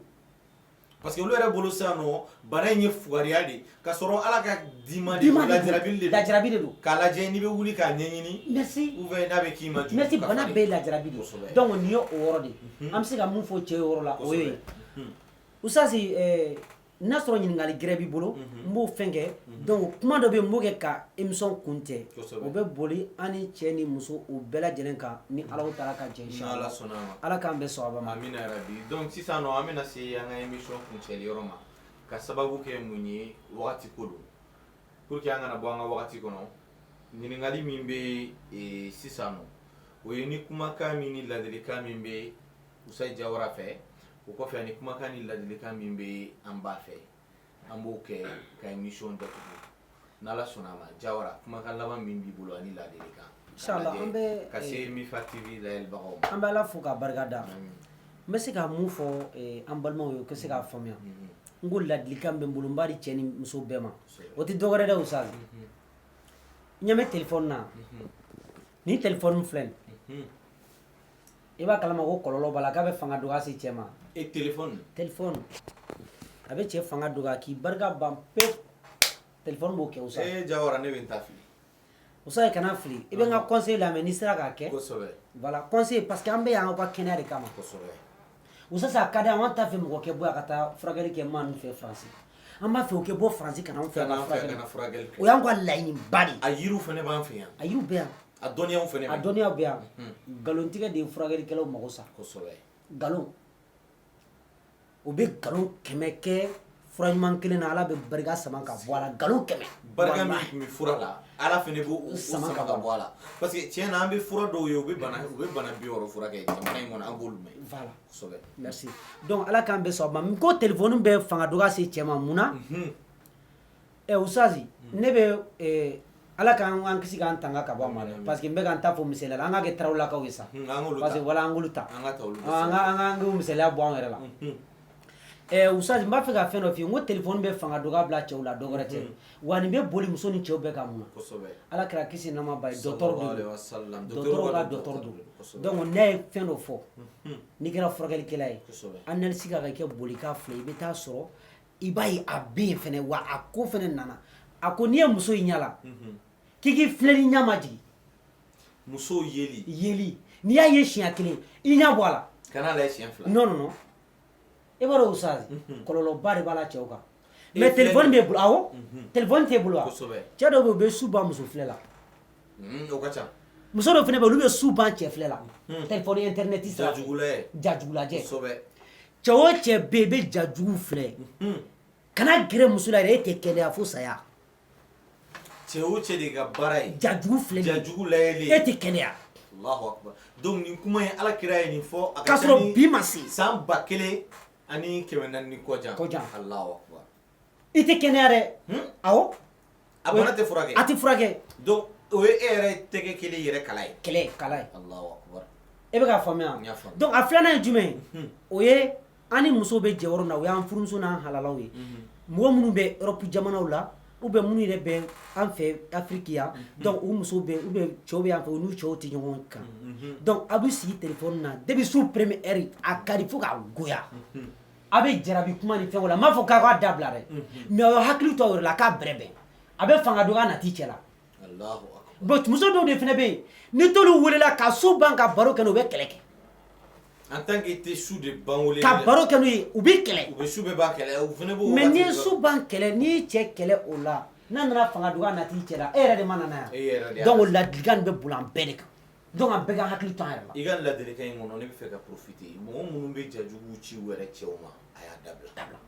Parce que olu yɛrɛ bolo sisan nɔ, bana in ye fugariya de ye, k'a sɔrɔ Ala ka dima de don, lajarabi de don. Lajarabi de don. K'a lajɛ n'i bɛ wuli k'a ɲɛɲini. Merci. Ou bien n'a bɛ k'i ma jugu. Merci, bana bɛɛ ye lajarabi de ye. Donc nin ye o yɔrɔ de ye. An bɛ se ka mun fɔ cɛ yɔrɔ la, o ye. Oustaz, n'a sɔrɔ ɲininkali gɛrɛ b'i bolo, n b'o fɛn kɛ. Donc kuma dɔ bɛ yen, n b'o kɛ ka émission kun cɛ. O bɛ boli an ni cɛ ni muso, o bɛɛ lajɛlen kan, ni Ala taala ka jɛ. Ala sɔnna a ma. Ala k'an bɛn sawaba ma. Amina yarabi. Donc sisan nɔ, an bɛna se an ka émission kuncɛli yɔrɔ ma, ka sababu kɛ mun ye, wagati ko don. Pour que an kana bɔ an ka wagati kɔnɔ, ɲininkali min bɛ sisan nɔ, o ye ni kumakan min ni ladilikan min bɛ Oustaz Jawara fɛ, o kɔfɛ ani kumakan ni ladilikan min bɛ an ba fɛ, an b'o kɛ ka émission datugu n'Ala sɔnna a ma. Jawara, kumakan laban min b'i bolo ani ladilikan. Inchallah, an bɛ ka se Mifa TV layɛlibagaw ma. An bɛ Ala fo k'a barika da. N bɛ se ka mun fɔ an balimaw ye, u ka se k'a faamuya. N ko ladilikan bɛ n bolo, n b'a di cɛ ni muso bɛɛ ma. O tɛ dɔwɛrɛ dɛ Oustaz. N ɲɛ bɛ téléphone na. Nin téléphone filɛ nin. I b'a kalama ko kɔlɔlɔ b'a la, k'a bɛ fanga dɔgɔya se cɛ ma. E téléphone? Téléphone. A bɛ cɛ fanga dɔgɔya k'i barika ban pewu. Téléphone b'o kɛ Oustaz. Ee Jawara, ne bɛ n ta fili. Oustaz, kana fili. I bɛ n ka conseil lamɛn n'i sera k'a kɛ. Kosɛbɛ. Voilà, conseil, parce que an bɛ yan aw ka kɛnɛya de kama. Kosɛbɛ. Oustaz, a ka di an t'a fɛ mɔgɔ kɛ bɔ yan ka taa furakɛli kɛ maa ninnu fɛ Faransi. An b'a fɛ o kɛ bɔ Faransi ka na anw fɛ yan ka furakɛli kɛ. O y'an ka laɲiniba de ye. A yiriw fana b'an fɛ yan. A yiriw bɛ yan. A dɔnniyaw fana bɛ yan. A dɔnniyaw bɛ yan. Nkalontigɛ de ye furakɛlikɛlaw mago sa. Kosɛbɛ. Nkalon. O bɛ nkalon 100 kɛ fura ɲuman kelen na, Ala bɛ barika sama ka bɔ a la. Nkalon 100. Barika min tun bɛ fura la, Ala fana b'o sama ka bɔ a la. Parce que tiɲɛ na, an bɛ fura dɔw ye, u bɛ bana 60 furakɛ jamana in kɔnɔ, an b'olu mɛn. Voilà. Kosɛbɛ. Merci. Donc Ala k'an bɛɛ sɔn a ma. N ko téléphone bɛ fanga dɔgɔya se cɛ ma mun na? Oustaz, ne bɛ Ala k'an kisi k'an tanga ka bɔ a ma dɛ, parce que n bɛ ka n ta fɔ misaliya la, an ka kɛ Tarawelelakaw ye sa. Parce que voilà, an k'olu ta. An ka ta olu. An k'o misaliya bɔ an yɛrɛ la. Oustaz, n b'a fɛ ka fɛn dɔ f'i ye. N ko téléphone bɛ fanga dɔgɔya bila cɛw la, dɔ wɛrɛ tɛ. Wa nin bɛ boli muso ni cɛw bɛɛ kan mun na? Ala kɛra kisi nɛɛma b'a ye, docteur de don. Docteur ka docteur don. Donc n'a ye fɛn dɔ fɔ, n'i kɛra furakɛlikɛla ye, analyse ka kɛ boli k'a filɛ, i bɛ taa sɔrɔ i b'a ye a bɛ yen fɛnɛ, wa a ko fɛnɛ nana. A ko n'i ye muso in ɲɛ la, k'i k'i filɛ ni ɲɛ ma jigin. Muso yeli. Yeli. N'i y'a ye siɲɛ kelen, i ɲɛ bɔ a la. Kana lajɛ siɲɛ fila. Non, non, non. E b'a dɔn Oustaz, kɔlɔlɔba de b'a la cɛw kan. Mais téléphone b'e bolo, awɔ, téléphone t'e bolo wa? Cɛ dɔw bɛ yen, u bɛ su ban muso filɛ la. O ka ca. Muso dɔw fana bɛ yen, olu bɛ su ban cɛ filɛ la. Téléphone internet sira fɛ. Jajugulajɛ. Jajugulajɛ. Cɛ o cɛ bɛ yen, i bɛ jajugu filɛ. Kana gɛrɛ muso la yɛrɛ, e tɛ kɛnɛya fo saya. Cɛ o cɛ de ka baara ye jajugu filɛ, jajugu lajɛli, e tɛ kɛnɛya. Allahu akbar. Donc nin kuma in, Ala kira ye nin fɔ a ka sɔrɔ bi ma se. San 1400 ni kɔ jan. Kɔ jan. Allahu akbar. I tɛ kɛnɛya dɛ. Awɔ. A bana tɛ furakɛ. A tɛ furakɛ. Donc o ye e yɛrɛ tɛgɛ kelen yɛrɛ kala ye. Kɛlɛ kala ye. Allahu akbar. E bɛ k'a faamuya. Donc a filanan ye jumɛn ye? O ye an ni musow bɛ jɛ yɔrɔ min na, o y'an furumuso n'an halalaw ye. Mɔgɔ minnu bɛ Europe jamanaw la, ou bien minnu yɛrɛ bɛ an fɛ Afrique yan, donc u musow bɛ, ou bien cɛw bɛ yan fɛ, u n'u cɛw tɛ ɲɔgɔn kan. Donc a bɛ sigi téléphone na depuis su première heure, a ka di fo k'a goya. A bɛ jarabi kuma ni fɛnw la, n m'a fɔ k'a k'a dabila dɛ, mais aw hakili to aw yɛrɛ la, a k'a bɛrɛbɛn. A bɛ fanga dɔgɔya nati cɛ la. Allahu akbar. Bon, muso dɔw de fana bɛ yen, ni t'olu welela ka su ban ka baro kɛ n'u, u bɛ kɛlɛ kɛ. En tant que i tɛ su de ban wele. Ka baro kɛ n'u ye, u bɛ kɛlɛ. U bɛ su bɛɛ ban kɛlɛ, u fana b'o. Mais n'i ye su ban kɛlɛ, n'i ye cɛ kɛlɛ o la, n'a nana fanga dɔgɔya nati cɛ la, e yɛrɛ de ma nana yan. Donc o ladilikan nin bɛ boli an bɛɛ de kan. Donc an bɛɛ ka hakili to an yɛrɛ la. I ka ladilikan in kɔnɔ, ne bɛ fɛ ka profiter, mɔgɔ minnu bɛ jajugu ci u yɛrɛ cɛw ma, a y'a dabila.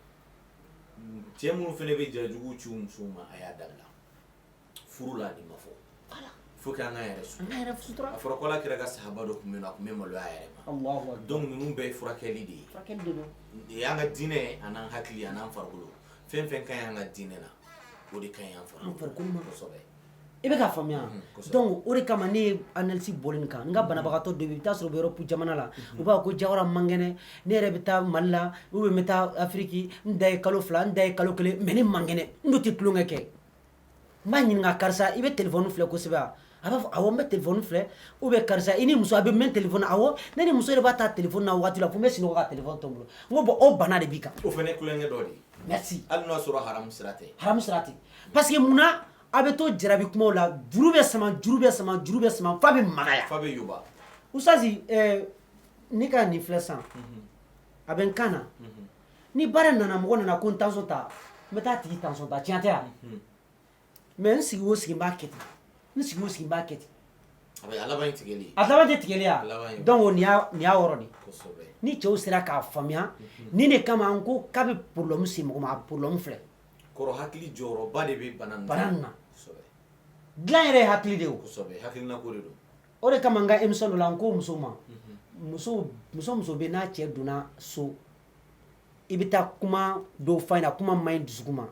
Cɛ minnu fana bɛ jajugu ci u musow ma, a y'a dabila. Furu la nin ma fɔ. Faut que an ka yɛrɛ sutura. An ka yɛrɛ sutura. A fɔra ko Ala kira ka sahaba dɔ tun bɛ yen nɔ, a tun bɛ maloya a yɛrɛ ma. Allahu akbar. Donc ninnu bɛɛ ye furakɛli de ye. Furakɛli de don. Y'an ka diinɛ a n'an hakili a n'an farikolo. Fɛn fɛn ka ɲi an ka diinɛ na, o de ka ɲi an farikolo. An farikolo ma. Kosɛbɛ. I bɛ k'a faamuya. Donc o de kama ne ye analyse bɔli nin kan, n ka banabagatɔ dɔ bɛ yen, i bɛ taa sɔrɔ u bɛ Europe jamana la, u b'a fɔ ko Jawara man kɛnɛ, ne yɛrɛ bɛ taa Mali la, ou bien n bɛ taa Afrique, n da ye kalo 2, n da ye kalo 1, mais ne man kɛnɛ, n dun tɛ tulonkɛ kɛ. N b'a ɲininka, karisa i bɛ téléphone filɛ kosɛbɛ wa? A b'a fɔ awɔ, n bɛ téléphone filɛ. Ou bien karisa i ni muso a bɛ mɛn téléphone na? Awɔ, ne ni muso yɛrɛ b'a ta téléphone na waati la fo n bɛ sunɔgɔ ka téléphone to n bolo. N ko bon, o bana de b'i kan. O fana ye tulonkɛ dɔ de ye. Merci. Hali n'o y'a sɔrɔ haramu sira tɛ. Haramu sira tɛ. Parce que munna a bɛ to jarabi kumaw la, juru bɛ sama, juru bɛ sama, juru bɛ sama f'a bɛ magaya. F'a bɛ yoba. Oustaz, ne ka nin filɛ sisan, a bɛ n kan na. Ni baara nana, mɔgɔ nana ko n tension ta, n bɛ taa tigi tension ta, tiɲɛ tɛ wa? Mais n sigi o sigi n b'a kɛ ten, n sigi o sigi n b'a kɛ ten. A bɛ a laban ye tigɛli. A laban tɛ tigɛli ya. Donc nin y'a yɔrɔ de. Kosɛbɛ. Ni cɛw sera k'a faamuya, nin de kama an ko k'a bɛ problème se mɔgɔ ma, a problème filɛ. Kɔrɔ hakili jɔyɔrɔba de bɛ bana ninnu. Bana ninnu na. Kosɛbɛ. Dilan yɛrɛ ye hakili de ye o. Kosɛbɛ, hakilina ko de don. O de kama n ka émission dɔ la, n ko muso ma, muso muso bɛ n'a cɛ donna so, i bɛ taa kuma dɔw f'a ɲɛna, kuma man ɲi dusukun ma.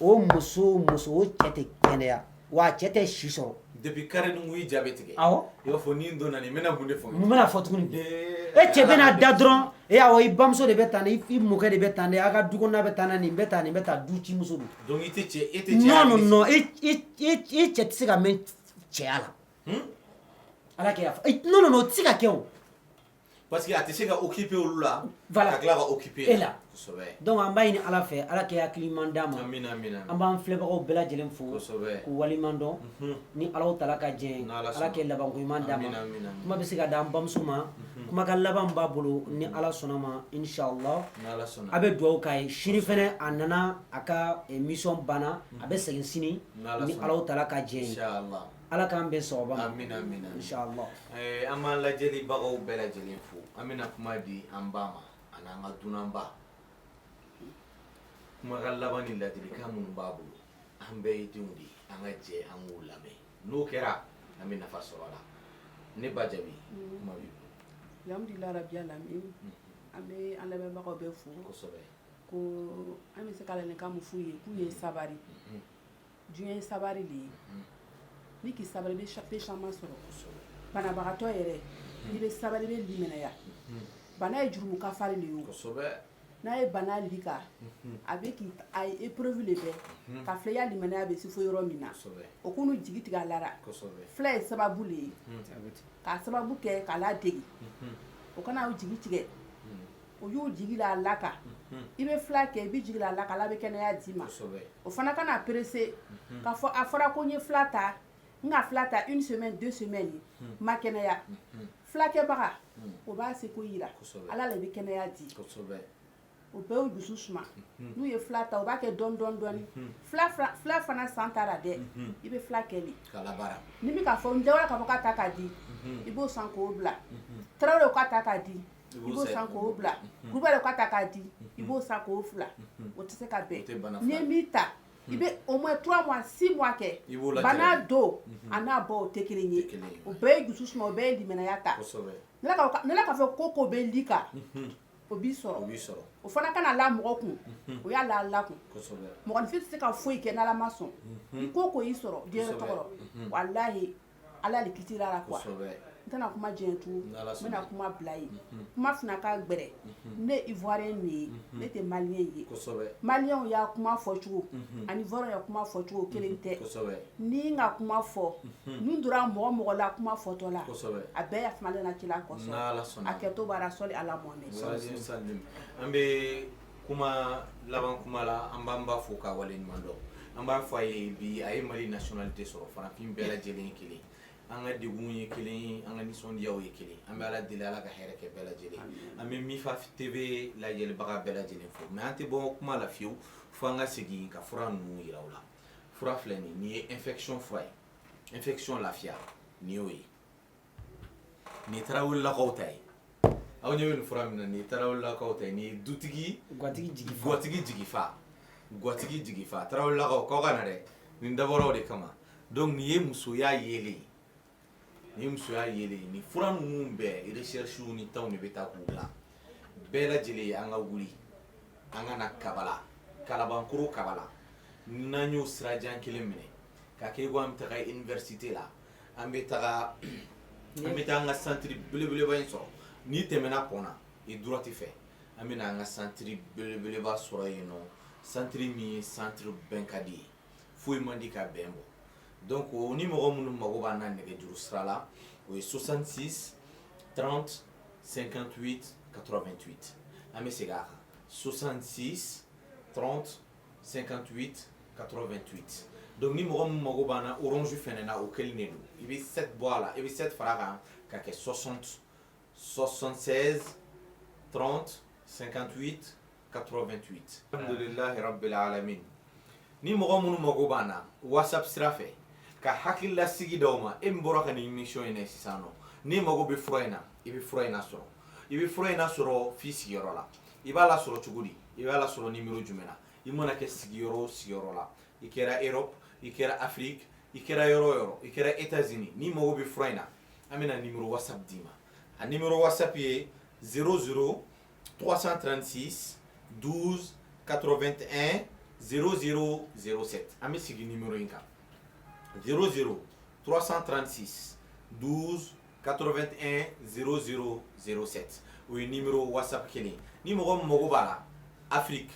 O muso o cɛ tɛ kɛnɛya, wa a cɛ tɛ si sɔrɔ. Depuis carré nugu i ja bɛ tigɛ. Awɔ. I b'a fɔ ni n donna nin n bɛna mun de fɔ. Mun bɛna fɔ tuguni? E cɛ bɛna da dɔrɔn, e awɔ, i bamuso de bɛ tan dɛ, i mɔkɛ de bɛ tan dɛ, a ka du kɔnɔna bɛ tan dɛ, nin bɛ tan, nin bɛ tan, du ci muso don. Donc i tɛ cɛ, e tɛ cɛ. Non non non, e cɛ tɛ se ka mɛn cɛya la. Ala kɛ yafa. Non non non, o tɛ se ka kɛ o. Parce que a tɛ se ka occuper olu la. Voilà. Ka tila ka occuper e la. Kosɛbɛ. Donc an b'a ɲini Ala fɛ, Ala kɛ hakili ɲuman d'an ma. Amina amina. An b'an filɛbagaw bɛɛ lajɛlen fo. Kosɛbɛ. K'u waleɲuman dɔn. Ni Alahu taala ka jɛn ye. Ala kɛ labanko ɲuman d'an ma. Amina amina. Kuma bɛ se ka d'an bamuso ma. Kumakan laban b'a bolo ni Ala sɔnna ma, inshallah. Ni Ala sɔnna. A bɛ dugawu k'a ye. Sini fɛnɛ a nana a ka mission banna, a bɛ segin sini ni Alahu taala ka jɛn ye. Inshallah. Ala k'an bɛn sawaba ma. Amina amina. Inshallah. An b'an lajɛlibagaw bɛɛ lajɛlen fo. An bɛna kuma di an ba ma ani an ka dunanba. Kumakan laban ni ladilikan minnu b'a bolo, an bɛɛ ye denw de ye, an ka jɛ an k'u lamɛn. N'o kɛra, an bɛ nafa sɔrɔ a la. Ne ba Jaabi, kuma b'i bolo. Alhamdulilayi rabi alamin. An bɛ an lamɛnbagaw bɛɛ fo. Kosɛbɛ. Ko an bɛ se ka ladilikan min f'u ye, k'u ye sabari. Diɲɛ ye sabari de ye. Ni k'i sabali, i bɛ fɛn caman sɔrɔ. Banabagatɔ yɛrɛ, n'i bɛ sabali, i bɛ limaniya. Bana ye jurumu kafari de ye o. Kosɛbɛ. N'a ye bana l'i kan, a bɛ k'i a ye épreuve de bɛ ka filɛ i ya limaniya bɛ se fo yɔrɔ min na. O k'u jigi tigɛ a la. Filɛ ye sababu le ye. K'a sababu kɛ k'a ladege. O kana o jigi tigɛ. O y'o jigi la a la kan. I bɛ fila kɛ, i bɛ jigi la a la kan, Ala bɛ kɛnɛya d'i ma. O fana kana pressé k'a fɔ a fɔra ko n ye fila ta. N ka fila ta une semaine, 2 semaines, ma kɛnɛya. Filakɛbaga, o b'a seko yira. Ala le bɛ kɛnɛya di. Kosɛbɛ. O bɛɛ y'u dusu suma. N'u ye fila ta, u b'a kɛ dɔɔni dɔɔni dɔɔni. Fila fana san ta la dɛ, i bɛ fila kɛ de. K'a labaara. Ni min k'a fɔ n jawara k'a fɔ k'a ta k'a di, i b'o san k'o bila. Tarawele k'a ta k'a di, i b'o san k'o bila. Kulubali k'a ta k'a di, i b'o san k'o fila. O tɛ se ka bɛn. N'i ye min ta, i bɛ au moins 3 mois 6 mois kɛ. Bana don a n'a bɔ o tɛ kelen ye. O bɛɛ ye dusu suma, o bɛɛ ye limanaya ta. Ne la k'a fɔ ko bɛ li kan, o b'i sɔrɔ. O fana kana la mɔgɔ kun, o y'a la la kun. Mɔgɔninfin tɛ se ka foyi kɛ n'Ala ma sɔn. I ko y'i sɔrɔ diɲɛ tɔgɔ, walahi Ala de kiti la quoi. N tɛna kuma diɲɛ tugun, n bɛna kuma bila yen. Kuma fana ka gbɛrɛ. Ne Ivoirien de ye, ne tɛ Malien ye. Malienw y'a kuma fɔ cogo ani Ivoirien y'a kuma fɔ cogo kelen tɛ. Ni n ka kuma fɔ, nun donna mɔgɔ mɔgɔ la kuma fɔtɔ la, a bɛɛ yafama na cila kɔsɔn. A kɛto bara sɔli Ala Mohamed. An bɛ kuma laban kuma la, an b'an ba fo k'a waleɲuman dɔn. An b'a fɔ a ye bi a ye Mali nationalité sɔrɔ, farafin bɛɛ lajɛlen kelen. An ka degun ye kelen, an ka nisɔndiyaw ye kelen. An bɛ Ala deli, Ala ka hɛrɛ kɛ bɛɛ lajɛlen. An bɛ Mifa TV lajɛlibaga bɛɛ lajɛlen fo. Mais an tɛ bɔ kuma la fiyewu fo an ka segin ka fura ninnu yira u la. Fura filɛ nin ye infection fura ye. Infection lafiya nin y'o ye. Nin ye Tarawelelakaw ta ye. Aw ɲɛ bɛ nin fura min na, nin ye Tarawelelakaw ta ye. Nin ye dutigi gatigi jigifa. Gatigi jigifa. Gatigi jigifa. Tarawelelakaw k'aw ka na dɛ. Nin dabɔra o de kama. Donc nin ye musoya yelen ye. Ni musoya yelen, ni fura ninnu bɛɛ recherche ni tɔnw de bɛ taa k'u dilan. Bɛɛ lajɛlen an ka wuli, an ka na Kabala, Kalabankoro Kabala. N'an y'o sirajan kelen minɛ ka kɛ ko an bɛ taga université la, an bɛ taga an ka centre belebeleba in sɔrɔ. N'i tɛmɛna pont na i droite fɛ, an bɛ na an ka centre belebeleba sɔrɔ yen nɔ. Centre min ye centre bɛn ka di ye, foyi man di ka bɛn bɔ. Donc ni mɔgɔ minnu mago b'an na nɛgɛjuru sira la, o ye 66 30 58 88. An bɛ segin a kan, 66 30 58 88. Donc ni mɔgɔ min mago b'an na Orange fɛnɛ na, o kelen de don. I bɛ 7 bɔ a la, i bɛ 7 fara a kan ka kɛ 60 76 30 58 88. Alhamdulillahi rabbil alamin. Ni mɔgɔ minnu mago b'an na WhatsApp sira fɛ ka hakililasigi d'aw ma, e min bɔra ka nin émission in na sisan nɔ, n'i mago bɛ fura in na, i bɛ fura in lasɔrɔ. I bɛ fura in lasɔrɔ f'i sigiyɔrɔ la. I b'a lasɔrɔ cogo di? I b'a lasɔrɔ numéro jumɛn na? I mana kɛ sigiyɔrɔ o sigiyɔrɔ la, i kɛra Europe, i kɛra Afrique, i kɛra yɔrɔ o yɔrɔ, i kɛra États-Unis, n'i mago bɛ fura in na, an bɛna numéro WhatsApp d'i ma. A numéro WhatsApp ye 00 336 12 81 00 07. An bɛ segin numéro in kan, 00 336 12 81 00 07. O ye numéro WhatsApp kelen. Ni mɔgɔ min mago b'a la Afrique,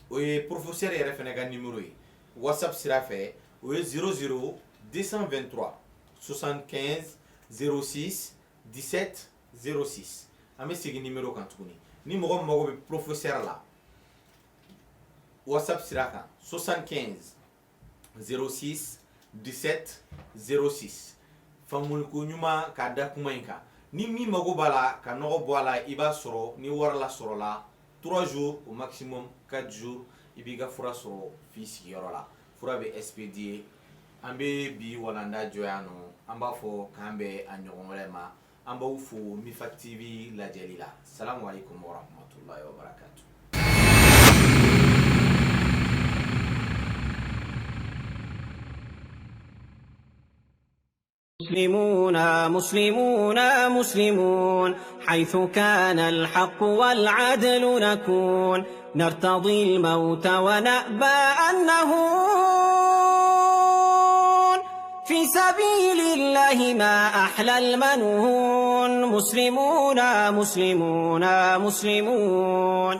o ye professeur yɛrɛ fɛnɛ ka numéro ye WhatsApp sira fɛ, o ye 00 223 75 06 17 06. An bɛ segin numéro kan tuguni. Ni mɔgɔ min mago bɛ professeur la WhatsApp sira kan, 75 06 17 06. Faamuliko ɲuman k'a da kuma in kan. Ni min mago b'a la ka nɔgɔ bɔ a la, i b'a sɔrɔ ni wari la sɔrɔ la 3 jours au maximum 4 jours, i b'i ka fura sɔrɔ f'i sigiyɔrɔ la. Fura bɛ expédier. An bɛ bi walanda jɔ yan nɔ. An b'a fɔ k'an bɛn a ɲɔgɔn wɛrɛ ma. An b'aw fo Mifa TV lajɛli la. Salamu aleykum wa rahmatulahi wa barakatuh. مسلمون مسلمون مسلمون، حيث كان الحق والعدل نكون، نرتضي الموت ونأبى أن نهون، في سبيل الله ما أحلى المنون. مسلمون مسلمون مسلمون،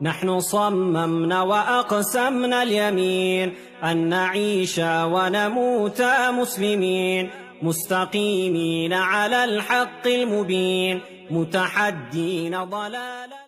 نحن صممنا وأقسمنا اليمين أن نعيش ونموت مسلمين، مستقيمين على الحق المبين، متحدين ضلالا.